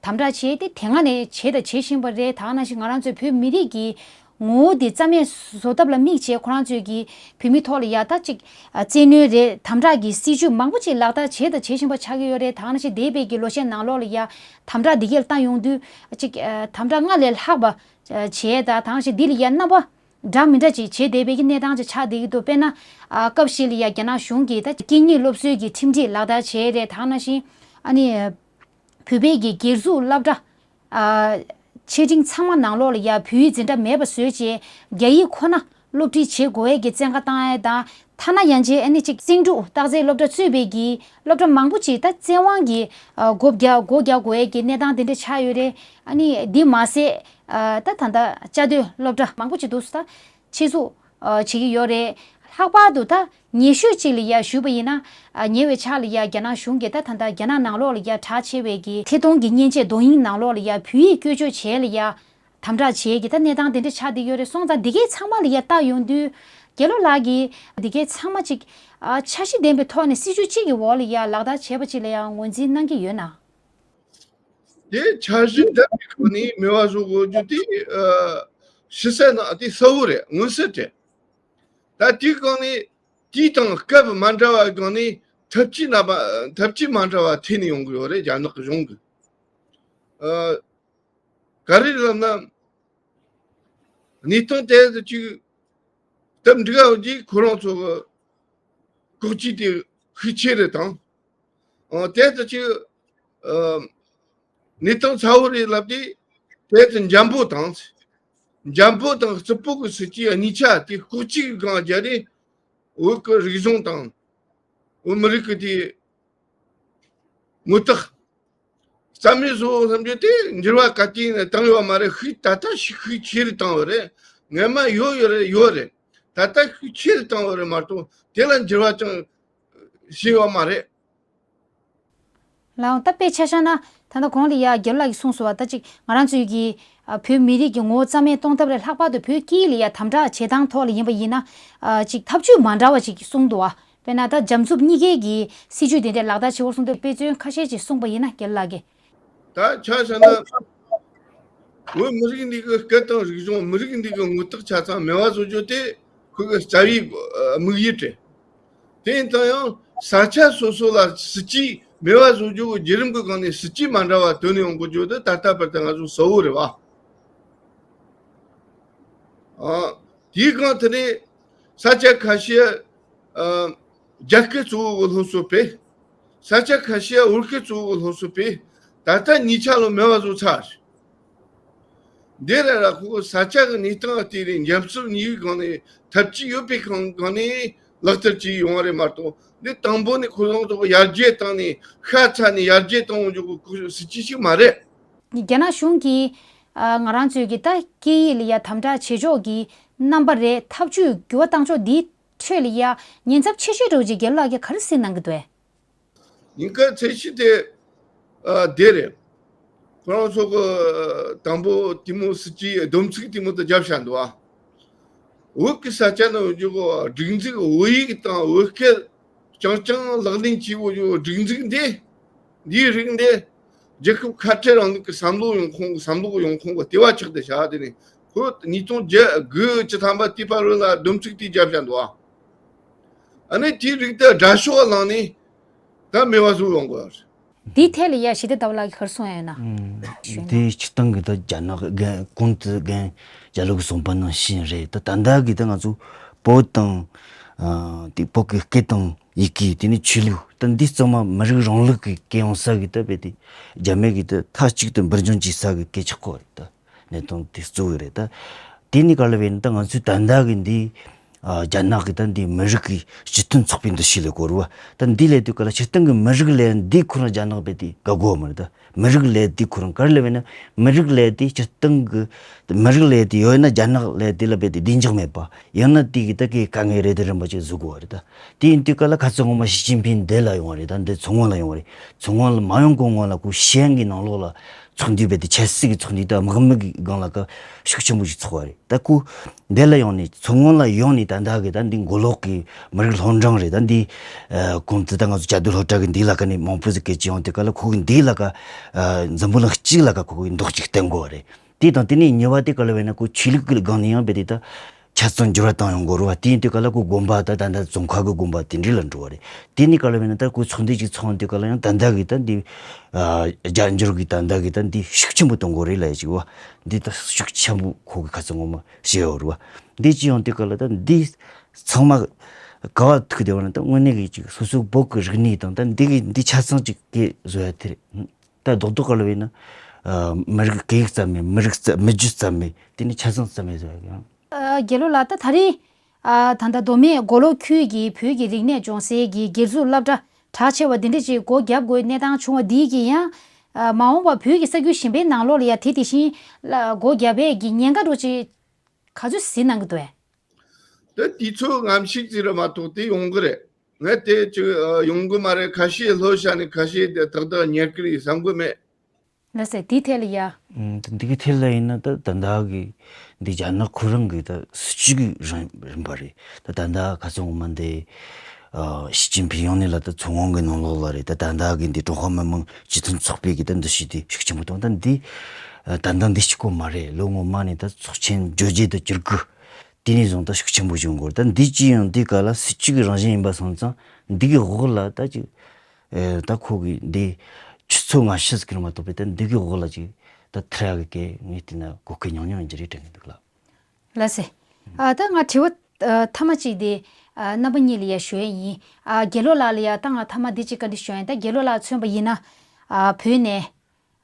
དམ་དྲག་བྱས་ཏེ་དེ་སྔ་ནས་བྱས་དང་བྱེད་བཞིན་པ་རེད། ད་ག་ནང་བཞིན་ང་རང་ཚོའི་བོད་མི་རིགས་ཀྱི་ངོ་བོ་དེ་རྩ་མེད་བཟོ་ཐབས་ལ་དམིགས་བྱས་ཁོ་རང་ཚོས་ཀྱི་བོད་མི་ཐོག་ལ་ཡ་ད་ཅིག་བཙན་གནོན་རེད། དམ་དྲག་གི་སྲིད་བྱུས་མང་པོ་ཅིག་ལག་བསྟར་བྱས་དང་བྱེད་བཞིན་པ་ཆགས་ཀྱི་ཡོད་རེད། ད་ག་ནང་བཞིན་འདས་པའི་གི་ལོ་ཤས་ནང་ལོགས་ལ་ཡ་དམ་དྲག་འདི་གས་ལ་བཏང་ཡོང་དུས་ཅིག་དམ་དྲག་སྔར་ལས་ལྷག་པ་བྱས། ད་ད་ག་ནང་བཞིན་འདི་ལ་ཡ་རྣམ་པ་འདྲ་མི་འདྲ་ཅིག་བྱེད་བསྡད་པའི་གི་གནས་སྟངས་ཅིག་ཆགས་བསྡད་ཀྱི་འདུག་དཔེར་ན་ཨ་སྐབས་ཤིག་ལ་ཡ་རྒྱ་ནག་གཞུང་གིས་ད་སྐད་གཉིས་སློབ་གསོའི་གི་ཁྲིམས་སྒྲིག་ལག་བསྟར་བྱས་རེད། ད་ག་ནང་བཞིན་ཨ་ནི་བོད་པའི་གི་སྒེར་ཚུགས་སློབ་གྲྭ་ཨ་ཆེ་འབྲིང་ཚང་མ་ནང་ལོགས་ལ་ཡ་བོད་ཡིག་འཛིན་གྲྭ་མེད་པ་བཟོས་བྱས་རྒྱ་ཡིག་ཁོ་ན་སློབ་ཁྲིད་བྱེད་དགོས་ཡས་ཀྱི་བཙན་བཀའ་བཏང་ཡས་དང་། ཐ་ན་ཡང་ཅིན་ཨ་ནི་ཅིག་བཙན་འཕྲུག་སྟག་རྩེ་སློབ་གྲྭ་གཙོས་པའི་གི་སློབ་གྲྭ་མང་པོ་ཅིག་ད་བཙན་དབང་གི་ཨ་སྒོ་བརྒྱབ་སྒོ་རྒྱག་དགོས་ཡས་ཀྱི་གནས་སྟངས་དེ་འདྲ་ཆགས་ཡོད་རེད། ཨ་ནི་འདི་མ་ཟད་ཨ་ད་ད་ལྟ་བཅའ་སྡོད་སློབ་གྲྭ་མང་པོ་ཅིག་འདུག་སེ་ད་ཆེད་འཛུགས་ཨ་བྱེད་ཀྱི་ཡོད་རེད། ལྷག་པར་དུ་ད་ཉེ་ཤོས་ཅིག་ལ་ཡ་ཞུས་པ་ཡིན་ན་ཨ་ཉེ་བའི་ཆར་ལ་ཡ་རྒྱ་ནག་གཞུང་གིས་ད་ད་ལྟ་རྒྱ་ནག་ནང་ལོགས་ལ་ཡ་གྲགས་ཆེ་བའི་གི་ཐད་གཏོང་གི་མཉེན་ཆས་རྡོ་དབྱིངས་ནང་ལོགས་ལ་ཡ་བོད་ཡིག་བཀོལ་སྤྱོད་བྱས་ལ་ཡ་དམ་དྲག་བྱས་ཀྱི་ད་གནས་སྟངས་དེ་འདྲ་ཆགས་བསྡད་ཡོད་རེད། སོང་ཙང་འདི་གའི་ཚང་མ་ལ་ཡ་ལྟ་ཡོང་དུས་དགེ་སློབ་ལགས་ཀྱིས་འདི་གའི་ཚང་མ་ཅིག་ཨ་འཆར་གཞི་ལྡན་པའི་ཐོག་ནས་སྲིད་བྱུས་གཅིག་གི་འོག་ལ་ཡ་ལག་བསྟར་བྱས་པ་ཅིག་ལ་ཡ་ངོས་འཛིན་གནང་གི་ཡོད་ན། དེ་འཆར་གཞི་ལྡན་པའི་ཐོག་ནས་མེད་པ་བཟོ་དགོས་རྒྱུ་དེ་ཨ་ཕྱི་གསལ་ནང་དེ་གསལ་བོ་རེད། མངོན་གསལ་རེད། ད་ ད་དེའི་སྒང་ནས་དུས་དང་སྐབས་མ་འདྲ་བའི་སྒང་ནས་འཐབ་ཇུས་རྣམ་པ་འཐབ་ཇུས་མ་འདྲ་བ་འཐེན་ནས་ཡོང་གི་ཡོད་རེད། རྒྱ་ནག་གཞུང་གིས། ཨ། ག་རེ་ལབ་ན། གནས་སྟངས་དེ་ཚོ་ཅིག་སྟབས་འགྲིག་ག་ཡོང་རྗེས་ཁོ་རང་ཚོ་གི་ལྐོག་ཇུས་དེ་ཤུགས་ཆེ་རུ་བཏང་། ཨ། དེ་ཚོ་ཅིག་ཨ། གནས་སྟངས་ཚ་བོ་རེད་ལབ་དུས་དེ་ཚོ་འཇམ་པོ་དང་། འཇམ་པོ་དང་རྩུབ་པོ་གི་སྲིད་ཇུས་གཉིས་ཆ་དེ་ལྐོག་ཇུས་ཀྱི་སྒང་རྒྱབ་ནས་བོད་ཀྱི་རིག་གཞུང་དང་བོད་མི་རིགས་ཀྱི་དེ་མུ་སྟེགས་རྩ་མེད་བཟོ་བསམ་རྒྱུ་དེ་འགྱུར་བ་ག་དུས་ནས་བཏང་ཡོད་མ་རེད། ཤུགས་ད་ལྟ་ཤུགས་ཤུགས་ཆེ་རུ་བཏང་བ་རེད། སྔན་མ་ཡོད་ཡོད་རེད་ཡོད་རེད། ད་ལྟ་ཤུགས་ཆེ་རུ་བཏང་བ་རེད་མ་གཏོགས་དེ་ལ་འགྱུར་བ་ཅང་ཕྱིན་ཡོད་མ་རེད། ལའང་ད་དཔེ་ཆ་བཞག་ན་ད་ལྟ་གོང་ལ་ཡ་རྒྱལ་ལགས་ཀྱིས་གསུངས་སོང་བ། ད་ཅིག་ང་རང་ཚོའི་གི་ཨ་བོད་མི་རིགས་ཀྱི་ངོ་བོ་རྩ་མེད་གཏོང་ཐབས་ལས་ལྷག་པར་དུ་བོད་སྐད་ཡིག་ལ་ཡ་དམ་དྲག་བྱེད་སྟངས་ཐོག་ལ་ཡིན་པ་ཡིན་ན་ཨ་ཅིག་ཐབས་ཇུས་མ་འདྲ་བ་ཅིག་གསུངས་འདུག་བ། དཔེར་ན་ད་འཇམ་རྩུབ་གཉིས་ཀའི་གི་སྲིད་ཇུས་དེ་འདྲས་ལག་བསྟར་བྱེད་དགོས་གསུངས་འདུག་དཔེ་མཚོན་ཁ་ཤས་ཅིག་གསུངས་པ་ཡིན་ན་རྒྱལ་ལགས་ཀྱིས། ད་ཆ་བཞག་ན་བོད་མི་རིགས་འདི་གི་སྐད་དང་རིག་གཞུང་། མི་རིགས་འདི་གི་མུ་སྟེགས་ཆ་ཚང་མེད་པ་བཟོ་རྒྱུ་དེ་ཁོ་གི་རྩ་བའི་དམིགས་ཡུལ་རེད། དེ་ཡིན་ཙང་ཡང་ས་ཆ་སོ་སོ་ལ་སྲིད་ཇུས་མེད་པ་བཟོ་རྒྱུ་གི་བརྒྱུད་རིམ་གི་སྒང་ནས་སྲིད་ཇུས་མ་འདྲ་བ་བཏོན་ནས་ཡོང་དགོས་རྒྱུ་དེ་ད་ལྟ་བར་དུ་ང་ཚོ་གསལ་བོ་རེད་བ། ཨ། དེའི་སྒང་དེ་ནས་ས་ཆ་ཁ་ཤས་ཨ་རྒྱ་སྐད་གཙོ་བོ་གི་སློབ་གསོ་སྤེལ། ས་ཆ་ཁ་ཤས་བོད་སྐད་གཙོ་བོ་གི་སློབ་གསོ་སྤེལ། ད་ལྟ་གཉིས་ཆ་ལོ་མེད་པ་བཟོ་ཚར། འདི་ར་ར་ཁོ་ས་ཆ་གི་གནས་སྟངས་ལ་བལྟས་ནས་འཇམ་རྩུབ་གཉིས་ཀའི་སྒང་ནས་ཐབས་ཇུས་ཡོད་པའི་སྒང་སྒང་ནས་ལག་བསྟར་བྱས་ཡོང་བ་རེད་མ་གཏོགས། འདི་དང་པོ་ནས་ཁོ་རང་ཚོ་ཡར་རྒྱས་བཏང་ནས་ཤ་ཚ་ནས་ཡར་རྒྱས་བཏང་འོང་རྒྱུ་གི་སྲིད་ཇུས་ཤིག་མ་རེད། རྒྱ་ནག་གཞུང་གིས་ཨ་ང་རང་ཚོའི་གི་ད་སྐད་ཡིག་ལ་ཡ་དམ་དྲག་བྱེད་ཕྱོགས་ཀྱི་རྣམ་པ་རེད། ཐབས་ཇུས་འགྱུར་བ་བཏང་ཕྱོགས་འདིའི་ཁྲོད་ལ་ཡ་ཉེན་ཚབས་ཆེ་ཤོས་འདྲ་བོ་ཅིག་རྒྱལ་ལགས་ཀྱིས་ག་རེ་གཟིགས་གནང་གི་འདུག་གས། ཉེན་ཁ་ཆེ་ཤོས་དེ་ཨ་དེ་རེད། ཁོ་རང་ཚོ་གི་དང་པོ་དེ་མོ་སྲིད་ཇུས་སྡོམ་ཚིག་དེ་མོ་དེ་བརྒྱབ་བཞག་འདུག་ཨ། བོད་ཀྱི་ས་ཆ་ནང་ཡོད་རྒྱུ་གི་སྒྲིག་འཛུགས་བོད་ཡིག་དང་བོད་སྐད་རྐྱང་རྐྱང་ལག་ལེན་བྱེད་དགོས་རྒྱུ་སྒྲིག་འཛུགས་འདི། འདིའི་རིགས་འདི་རྒྱལ་ཁབ་ཁ་བྲལ་རིང་ལུགས་ཀྱི་བསམ་བློ་ཡོང་ཁུངས་བསམ་བློ་ཡོང་ཁུངས་ཀྱི་ལྟེ་བ་ཆགས་ཏེ་བཞག་དེ་ནས་ཁོ་ཉིས་སྟོང་བརྒྱད་དགུ་བཅུ་ཐམ་པ་དེའི་བར་རོལ་ལ་སྡོམ་ཚིག་དེ་བརྒྱབ་བཞག་འདུག་ཨ། ཨ་ནི་དེའི་རིགས་དེ་དགྲ་ཕྱོགས་ལངས་ནས་ད་མེད་པ་བཟོ་ཡོང་དགོས། འདིའི་ཐད་ལ་ཡ་ཞི་བདེ་ཟླ་བ་ལགས་ཀྱིས་ག་རེ་གསུང་ཡ་ཡོད་ན། ཞུས་ན། དེ་སྤྱིར་བཏང་གི་ད་རྒྱ་ནག་རྒན་གོང་དུ་རྒན་རྒྱ་ལོ་གིས་གསུངས་པ་ནང་བཞིན་རེད། ད་ད་ལྟ་གི་ད་ང་ཚོ་བོད་དང་ཨ་དེ་བོད་ཀྱི་སྐད་དང་ཡི་གེ། དེ་ནས་ཆོས་ལུགས། ད་འདི་ཚང་མ་མི་རིགས་རིང་ལུགས་ཀྱི་སྐད་ཡོང་ས་གི་ད་རྦད་དེ་རྒྱ་མི་གིས་ད་མཐའ་གཅིག་ཏུ་འབུར་འཇོམས་བྱེད་ས་གི་སྐད་ཆགས་ཀྱི་རེད། ད་གནད་དོན་དེ་གཙོ་བོ་རེད། ད་དེ་ནས་ག་ལ་བས་ན་ད་ང་ཚོས་ད་ལྟ་གི་འདི་ཨ་རྒྱ་ནག་གི་ད་འདི་མི་རིགས་ཀྱི་སྤྱི་མཐུན་ཚོགས་པའི་འདུ་ཤེས་ལས་གོ་རུ་བ། ད་འདི་ལས་དུས་ག་ལ་སྤྱིར་བཏང་གི་མི་རིགས་ལས་འདི་ཁོ་རང་རྒྱ་ནག་རྦད་དེ་དགའ་གོ་བ་མ་རེད། ད་མི་རིགས་ལས་དེ་ཁོ་རང་ག་རེ་ལབ་ན། མི་རིགས་ལས་དེ་སྤྱིར་བཏང་གི་མི་རིགས་ལས་དེ་ཡོད་ན་རྒྱ་ནག་ལས་དེ་ལ་རྦད་དེ་བདེ་འཇགས་མེད་པ་ཡང་ན་དེ་གི་ད་གི་དཀའ་ངལ་རེ་དེ་རིམ་པ་ཅིག་བཟོ་དགོས་པ་རེད། ད་དེ་ཡིན་དུས་ག་ལ་ཁ་སང་ངོ་མ་ཞི་ཅིན་ཕིང་འདི་ལ་ཡོང་བ་རེད། ད་འདི་མཚོ་སྔོན་ལ་ཡོང་བ་རེད། མཚོ་སྔོན་ལ་མ་ཡོང་གོང་སྔོན་ལ་ཁོ་ཤེས་ཡོན་གི་ནང་ལོགས་ལ་ཚོགས་འདུ་རྦད་དེ་ཆབ་སྲིད་ཀྱི་ཚོགས་འདུ་ད་དམག་མི་གི་སྒང་ལ་ཀ་ཤུགས་ཆེན་པོ་ཞིག་ཚོགས་པ་རེད། ད་ཁོ་འདི་ལ་ཡོང་ནས་མཚོ་སྔོན་ལ་ཡོང་ནས་ད་ལྟ་གི་ད་འདི་མགོ་ལོག་གི་མི་རིགས་སློབ་འབྲིང་རེད། ད་འདི་ཨ་གོང་དུ་ད་ང་ཚོ་བཅའ་སྡོད་སློབ་གྲྭ་གི་འདི་ལ་ཀ་ནས་མང་པོ་ཟིག་སྐད་ཆ་ཡོང་དུས་ག་ལ་ཁོ་གི་འདི་ལ་ཀ་ཨ་འཛམ་བུ་གླིང་གཅིག་ལ་ཀ་ཁོ་གི་མདོག་ཅིག་བསྟན་དགོས་པ་རེད། དེ་དང་དེ་ནས་གཉིས་པ་དེ་ག་ལ་བས་ན་ཁོ་ཆོས་ལུགས་ཀྱི་སྒང་ནས་ཡང་རྦད་དེ་ད་ཆ་ཚང་འགྱུར་བ་བཏང་ཡོང་དགོས་རུ་བ། དེ་ཡིན་དུས་ག་ལ་ཁོ་དགོན་པ་ད་ད་ད་ཙོང་ཁ་གི་དགོན་པ་དེ་འདྲ་ལ་འགྲོ་བ་རེད། དེ་ནས་ག་ལ་བས་ན་ད་ཁོ་ཚོགས་འདུ་ཅིག་ཚོགས་དུས་ག་ལ་ཡང་ད་ད་གི་ད་འདི་ཨ་རྒྱ་འགྱུར་གི་ད་ད་གི་ད་འདི་ཤུགས་ཆེན་པོ་གཏོང་དགོས་རེད་ལ་ཡ་ཅིག་བ། འདི་ད་ཤུགས་ཆེན་པོ་ཁོ་གི་ཁ་ཚང་ངོ་མ་བཤད་ཡོད་རུ་བ། འདི་ཅི་ཡོང་དུས་ག་ལ་ད་འདི་ཚང་མ་ག་བ་ཐུག་བསྡད་པ་ན་ད་དངོས་གནས་གི་ཅིག་སོ་སོ་བོད་ཀྱི་རིག་གནས་དང་ད་འདི་གི་འདི་ཆ་ཚང་ཅིག་གི་བཟོ་ཡ་དེ་རེད། ད་རྡོག་རྡོག་ག་ལ་བས་ན་ཨ་མི་རིགས་སྐད་ཡིག་རྩ་མེད། མི་རིགས་རྩ་མི་རྒྱུད་རྩ་མེད། དེ་ནི་ཆ་ཚང་རྩ་མེད་བཟོ་ཡ་གི་ཡང་། ཨ་རྒྱལ་ལོ་ལགས། ད་ད་རེས་ཨ་ད་ལྟ་མདོ་སྨད་མགོ་ལོག་ཁུལ་གྱི་བོད་ཀྱི་རིག་གནས་སྦྱོང་སའི་གི་སྒེར་ཚུགས་སློབ་གྲྭ་གྲགས་ཆེ་བ་འདི་འདྲ་ཅིག་སྒོ་བརྒྱབ་དགོས་གནས་སྟངས་བྱུང་བ་འདིའི་གི་ཡང་ཨ་མ་འོངས་པར་བོད་ཀྱི་ས་ཁུལ་གཞན་པའི་ནང་ལོགས་ལ་ཡ་དེ་དེ་བཞིན་ལ་སྒོ་བརྒྱབ་པའི་གི་ཉེན་ཁ་འདྲ་ཅིག་ག་ཚོད་གཟིགས་གནང་གི་འདུག་གས། ད་དུས་ཚོད་ངམ་ཤུགས་ཅིག་རེད་མ་གཏོགས་དེ་ཡོང་གི་རེད། ངས་དེ་ཅིག་ཨ་ཡོང་གི་མ་རེད། ཁ་ཤས་ལྷོད་བཞག་ནས་ཁ་ཤས་དེ་ཏག་ཏག་ཉར་གི་རེད་བསམ་གི་མེད། ལགས་སེ། དེའི་ཐད་ལ་ཡ། ཨ་འདི་གི་ཐད་ལ་ཡིན་ན་ད་ད་ལྟ་གི་འདི་རྒྱ་ནག་ཁོ་རང་གི་ད་སྲིད་ཇུས་ཀྱི་རིམ་རིམ་པ་རེད། ད་ད་ལྟ་ཁ་སང་ངོ་མ་འདི་ཨ་ཞི་ཅིན་ཕིང་ཡོང་ནས་ལ་ད་མཚོ་སྔོན་གི་ནང་ལོགས་ལ་རེད། ད་ད་ལྟ་གི་འདི་ཀྲུང་ཧྭ་མི་དམངས་སྤྱི་མཐུན་ཚོགས་པའི་གི་ད་འདུ་ཤེས་དེ་ཤུགས་ཆེན་པོ་བཏང་། ད་འདི་ཨ་ད་ལྟ་འདི་གཅིག་པོ་མ་རེད། ལོ་སྔོན་མ་ནས་ད་ཚོགས་ཆེན་བརྗོད་བརྗོད་དུ་གྱུར་གི་དེ་ནས་བཟུང་ད་ཤུགས་ཆེན་པོ་བྱུང་དགོས། ད་འདི་ཅི་ཡང་འདི་ག་ལ་སྲིད་ཇུས་ཀྱི་རང་བཞིན་ཡིན་པ་སོང་ཙང་འདི་གི་འོག་ལ་ད་ཅིག་ཨེ་ད་ཁོ་གི་འདི་ཆུ་ཚོད་ལྔ་བཅུ་ཟིག་གི་མ་གཏོགས་པའི་ད་འདི་གི་འོག་ལ་ཅིག་ད་ཐར་ཡག་གི་ངས་བལྟས་ན་གོ་སྐབས་ཉུང་ཉུང་ཡིན་གྱི་རེད་དྲན་གྱི་འདུག་ལགས། ལགས་སེ། ཨ་ད་ང་དྲི་བ་ཨ་མཐའ་མ་གཅིག་དེ་ཨ་རྣམ་པ་གཉིས་ལ་ཡ་ཞུ་ཡས་ཡིན། ཨ་རྒྱལ་ལོ་ལགས་ལ་ཡ་ད་ང་མཐའ་མ་འདི་གཅིག་བཀའ་འདྲི་ཞུ་ཡས་ཡིན། ད་རྒྱལ་ལོ་ལགས་མཚོན་པ་ཡིན་ན་ཨ་བོད་ནས་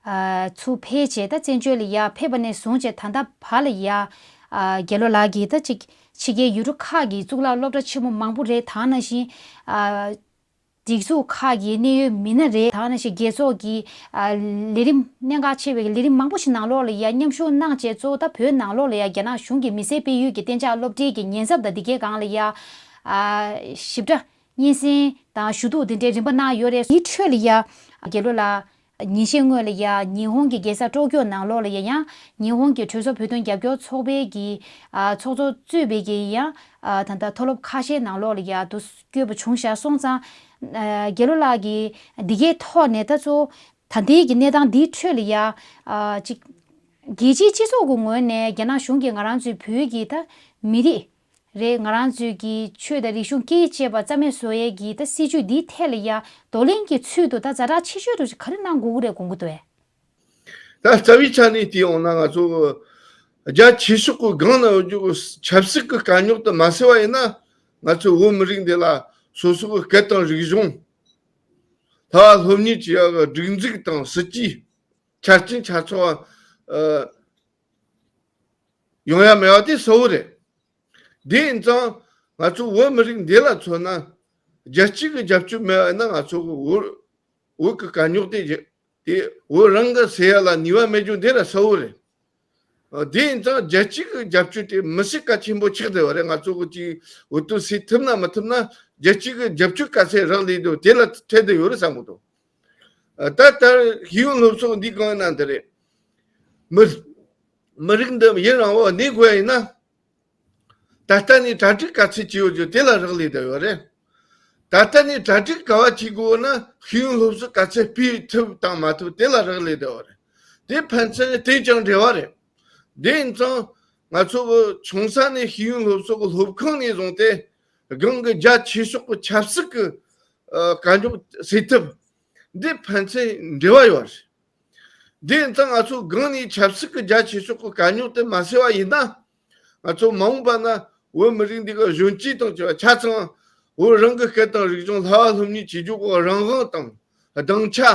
ཨ་ཚུར་ཕེབས་བྱས་ད་བཙན་བྱོལ་ལ་ཡ་ཕེབས་པ་ནས་བཟུང་བྱས་ད་ལྟ་བར་ལ་ཡ་ཨ་རྒྱལ་ལོ་ལགས་ཀྱིས་ད་ཅིག་ཕྱི་རྒྱལ་ཡུལ་གྲུ་ཁག་གི་གཙུག་ལག་སློབ་གྲྭ་ཆེན་མོ་མང་པོ་རེད། ད་ནང་བཞིན་ཨ་སྒྲིག་འཛུགས་ཁག་གི་གནད་ཡོད་མི་སྣ་རེད། ད་ནང་བཞིན་རྒྱལ་ཚོགས་ཀྱི་ཨ་ལས་རིམ་གནད་འགག་ཆེ་བའི་ལས་རིམ་མང་པོ་ཞིག་ནང་ལོགས་ལ་ཡ་མཉམ་ཞུགས་གནང་བྱས་གཙོ་བོ་ད་བོད་ནང་ལོགས་ལ་ཡ་རྒྱ་ནག་གཞུང་གིས་མི་སེར་སྤེལ་ཡུལ་གྱི་གཏན་འཇགས་སློབ་གྲྭའི་གི་ཉེན་ཚབས་དང་འདི་གའི་སྒང་ལ་ཡ་ཨ་ཞིབ་ཕྲ་སྙན་སེང་དང་ཞུ་གཏུག་འདི་འདྲའི་རིམ་པ་གནང་ཡོད་རེད། འདིའི་ཁྲོད་ལ་ཡ་རྒྱལ་ལོ་ལགས་ཉིན་ཤས་སྔོན་ལ་ཡ་ཉི་ཧོང་གི་རྒྱལ་ས་ཀྲོ་ཀྱོ་ནང་ལོགས་ལ་ཡ་ཡང་ཉི་ཧོང་གི་གྲོས་ཚོགས་བོད་དོན་རྒྱབ་སྐྱོར་ཚོགས་པའི་གི་ཨ་ཚོགས་གཙོ་གཙོས་པའི་གི་ཡང་ཨ་ད་ལྟ་མཐོ་སློབ་ཁ་ཤས་ནང་ལོགས་ལ་ཡ་དུ་བསྐྱོད་པ་བྱུང་བཞག་སོང་ཙང་ཨ་རྒྱལ་ལོ་ལགས་ཀྱིས་འདི་གའི་ཐོག་ནས་ད་གཙོ་བོ་ད་ལྟའི་གི་གནས་སྟངས་འདིའི་ཁྲོད་ལ་ཡ་ཨ་ཅིག་རྒྱལ་སྤྱིའི་སྤྱི་ཚོགས་ཀྱི་ངོས་ནས་རྒྱ་ནག་གཞུང་གིས་ང་རང་ཚོའི་བོད་ཀྱི་ད་མི་རིགས་རེད། ང་རང་ཚོའི་གི་ཆོས་དང་རིག་གཞུང་སྐད་ཡིག་བཅས་པ་རྩ་མེད་བཟོ་ཡས་ཀྱི་ད་སྲིད་ཇུས་འདིའི་ཐད་ལ་ཡ་གདོང་ལེན་གྱི་ཚུལ་དུ་ད་ཛ་དྲག་ཆེ་ཤོས་དུ་ག་རེ་གནང་དགོས་ཀྱི་རེད་དགོངས་ཀྱི་འདུག་ཨེ། ད་རྩ་བའི་ཆ་ནས་བལྟས་ཡོང་ན་ང་ཚོ་རྒྱ་ཆེ་ཤོས་ཀྱི་སྒང་ན་ཡོད་རྒྱུ་ཆབ་སྲིད་ཀྱི་དཀའ་རྙོག་དེ་མ་སེལ་བ་ཡིན་ན་ང་ཚོ་བོད་མི་རིགས་འདི་ལ་སོ་སོ་གི་སྐད་དང་རིག་གཞུང་། ལྷ་བ་སློབ་གཉེར་བྱེད་ཡག་གི་སྒྲིག་འཛུགས་དང་སྲིད་ཇུས་ཆ་རྐྱེན་ཆ་ཚང་བ་ཨ་ཡོང་ཡ་མེད་པ་དེ་གསལ་བོ་རེད། དེ་ཡིན་ཙང་ང་ཚོ་བོད་མི་རིགས་འདི་ལ་མཚོན་ན་རྒྱལ་སྤྱི་གི་རྒྱབ་སྐྱོར་མེད་པ་ཡིན་ན་ང་ཚོ་གི་བོད་བོད་ཀྱི་དཀའ་རྙོག་དེ་དེ་བོད་རང་གི་སེལ་ཡ་ལ་ནུས་པ་མེད་རྒྱུ་འདི་ལ་གསལ་བོ་རེད། ཨ་དེ་ཡིན་ཙང་རྒྱལ་སྤྱི་གི་རྒྱབ་སྐྱོར་དེ་མི་སྲིད་གལ་ཆེན་པོ་ཆགས་བསྡད་པ་རེད། ང་ཚོ་གི་ཅིག་འོས་བསྡུ་སེལ་ཐུབ་ན་མི་ཐུབ་ན་རྒྱལ་སྤྱི་གི་རྒྱབ་སྐྱོར་ག་ཚད་རག་ལས་འདུག་དེ་ལ་འཕྲད་བསྡད་ཡོད་རེད་བསམ་གི་འདུག་ཨ་ད་ལྟར་ཤེས་ཡོན་སློབ་གསོ་འདི་གང་ཡིན་ན་འདི་རེད། མི་མི་རིགས་འདི་ཡུན་རིང་བོ་གནས་དགོས་ཡིན་ན། ད་ལྟ་ནས་གྲ་སྒྲིག་ག་ཚད་བྱས་ཡོད་རྒྱུ་དེ་ལ་རག་ལས་བསྡད་ཡོད་རེད། ད་ལྟ་ནས་གྲ་སྒྲིག་ག་བ་བྱེད་དགོས་ན་ཤེས་ཡོན་སློབ་གསོ་ག་ཚད་སྤེལ་ཐུབ་དང་མ་ཐུབ་དེ་ལ་རག་ལས་བསྡད་ཡོད་རེད། དེ་ཕན་ཚུན་དེ་ཀྱང་འབྲེལ་བ་རེད། དེ་ཡིན་ཙང་ང་ཚོ་གི་ཆུང་ས་ནས་ཤེས་ཡོན་སློབ་གསོ་གི་སློབ་ཁང་ནས་བཟུང་སྟེ་སྒང་གི་རྒྱ་ཆེ་ཤོས་ཀྱི་ཆབ་སྲིད་ཀྱི་ཨ་དཀའ་རྙོག་སེལ་ཐབས་འདི་ཕན་ཚུན་འབྲེལ་བ་ཡོད་རེད། དེ་ཡིན་ཙང་ང་ཚོ་སྒང་ནས་ཆབ་སྲིད་ཀྱི་རྒྱ་ཆེ་ཤོས་ཀྱི་དཀའ་རྙོག་དེ་མ་སེལ་བ་ཡིན་ན། ང་ཚོ་མ་འོངས་པ་ན་བོད་མི་རིགས་འདི་ག་གཞོན་སྐྱེས་དང་བཅས་པ་ཆ་ཚང་བོད་རང་གི་སྐད་དང་རིག་གཞུང་ལྷ་བ་སློབ་གཉེར་བྱེད་རྒྱུ་གི་རང་དབང་དང་སྡིངས་ཆ།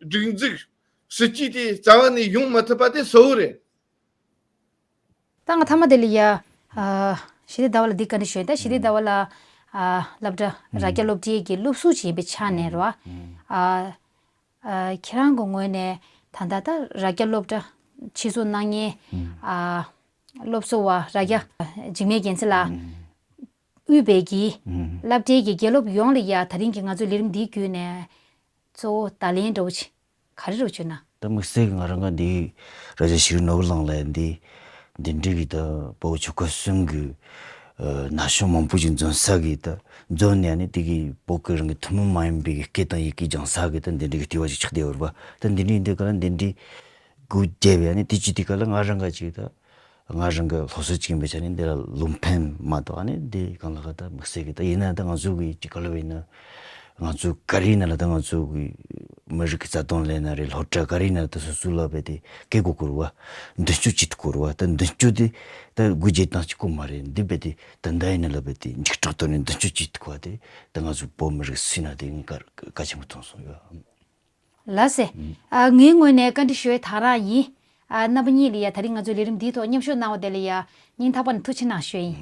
སྒྲིག་འཛུགས། སྲིད་ཇུས་དེ་རྩ་བ་ནས་ཡོང་མ་ཐུབ་པ་དེ་གསལ་བོ་རེད། ད་ང་མཐའ་མ་དེ་ལ་ཡ་ཨ་ཞི་བདེ་ཟླ་བ་ལ་འདི་བཀའ་འདྲི་ཞུ་ཡིན། ད་ཞི་བདེ་ཟླ་བ་ལ་ཨ་སློབ་གྲྭ་རྭ་རྒྱ་སློབ་གྲྭའི་གི་སློབ་ཟུར་ཅིག་ཡིན་པའི་ཆ་ནས་རེད་བ། ཨ་ཨ་ཁྱེད་རང་གི་ངོས་ནས་ད་ལྟ་ད་རྭ་རྒྱ་སློབ་གྲྭ་ཆེད་འཛུགས་གནང་མཁན་ཨ་སློབ་གསོ་བ་རྭ་རྒྱ་འཇིགས་མེད་རྒྱལ་མཚན་ལགས་དབུས་པའི་གི་སློབ་གྲྭའི་གི་དགེ་སློབ་ཡོངས་ལ་ཡ་ད་རིང་གི་ང་ཚོའི་ལས་རིམ་འདིའི་བརྒྱུད་ནས་གཙོ་བོ་བརྡ་ལན་འདྲ་བོ་ཅིག་ག་རེ་རེད་བྱུང་ན། ད་དམིགས་བསལ་གྱི་ང་རང་ག་འདི་རྭ་རྒྱ་ཤེས་རིག་ནོར་བུ་གླིང་ལ་འདི་འདི་འདྲའི་གི་ད་བོད་ཆོལ་ཁ་གསུམ་གི་ཨ་ན་གཞོན་མང་པོ་ཅིག་འཛོམས་ས་གི་ད་འཛོམས་ནས་ནི་དེ་གི་བོད་གི་རང་གི་ཐུན་མོང་མ་ཡིན་པའི་གི་སྐད་དང་ཡི་གེ་སྦྱང་ས་གི་ད་འདི་འདྲའི་གི་ལྟེ་བ་ཅིག་ཆགས་བསྡད་ཡོད་རེད་པ། ད་འདི་འདྲའི་འདི་ག་ལ་འདི་འདྲའི་སྒོ་བརྒྱབ་ཡ་ནི་དེ་ཅི་དེ་ག་ལ་ང་རང་ག་ཅིག་ད། ང་རང་གི་སློབ་གསོ་ཅིག་ཡིན་པའི་ཆ་ནས་འདི་ལ་བློ་ཕམ་མ་གཏོགས་ཨ་ནི་འདི་གང་ལ་ག་ད་དམིགས་བསལ་གི་ད་ཡིན་ན་ད་ང་ཚོ་གི་ཅིག་ག་ལ་བས་ན་ང་ཚོ་ག་རེ་ཡིན་ན་ལ་ད་ང་ཚོ་གི་མི་རིགས་ཀྱི་རྩ་དོན་ལས་ན་རེད། སློབ་གྲྭ་ག་རེ་ཡིན་ན་ད་སོ་སོ་ལ་བས་དེ་སྐད་གོ་དགོས་རེད་བ། མདུན་སྐྱོད་བྱེད་ཐུབ་དགོས་རེད་བ། ད་མདུན་སྐྱོད་དེ་ད་སྒོ་འབྱེད་སྟངས་གཅིག་པོ་མ་རེད། འདི་བས་དེ་ད་ད་ཡིན་ན་ལ་བས་དེ་འཇིགས་སྐྲག་གཏོང་ནས་མདུན་སྐྱོད་བྱེད་ཐུབ་དགོས་བ་དེ་ད་ང་ཚོ་བོད་མི་རིགས་སུ་ཡིན་ན་དེ་ངས་གལ་ཆེན་པོ་མཐོང་སོང་ཡོད། ལགས་སེ། ཨ་ངའི་ངོས་ནས་བཀའ་འདྲི་ཞུ་ཡས་ད་རང་ཡིན། ཨ་རྣམ་པ་གཉིས་ལ་ཡ་ད་རིང་ང་ཚོའི་ལས་རིམ་འདིའི་ཐོག་མཉམ་ཞུགས་གནང་བ་དེ་ལ་ཡ་སྙིང་ཐག་པ་ནས་ཐུགས་ཆེ་གནང་ཞུ་ཡིན།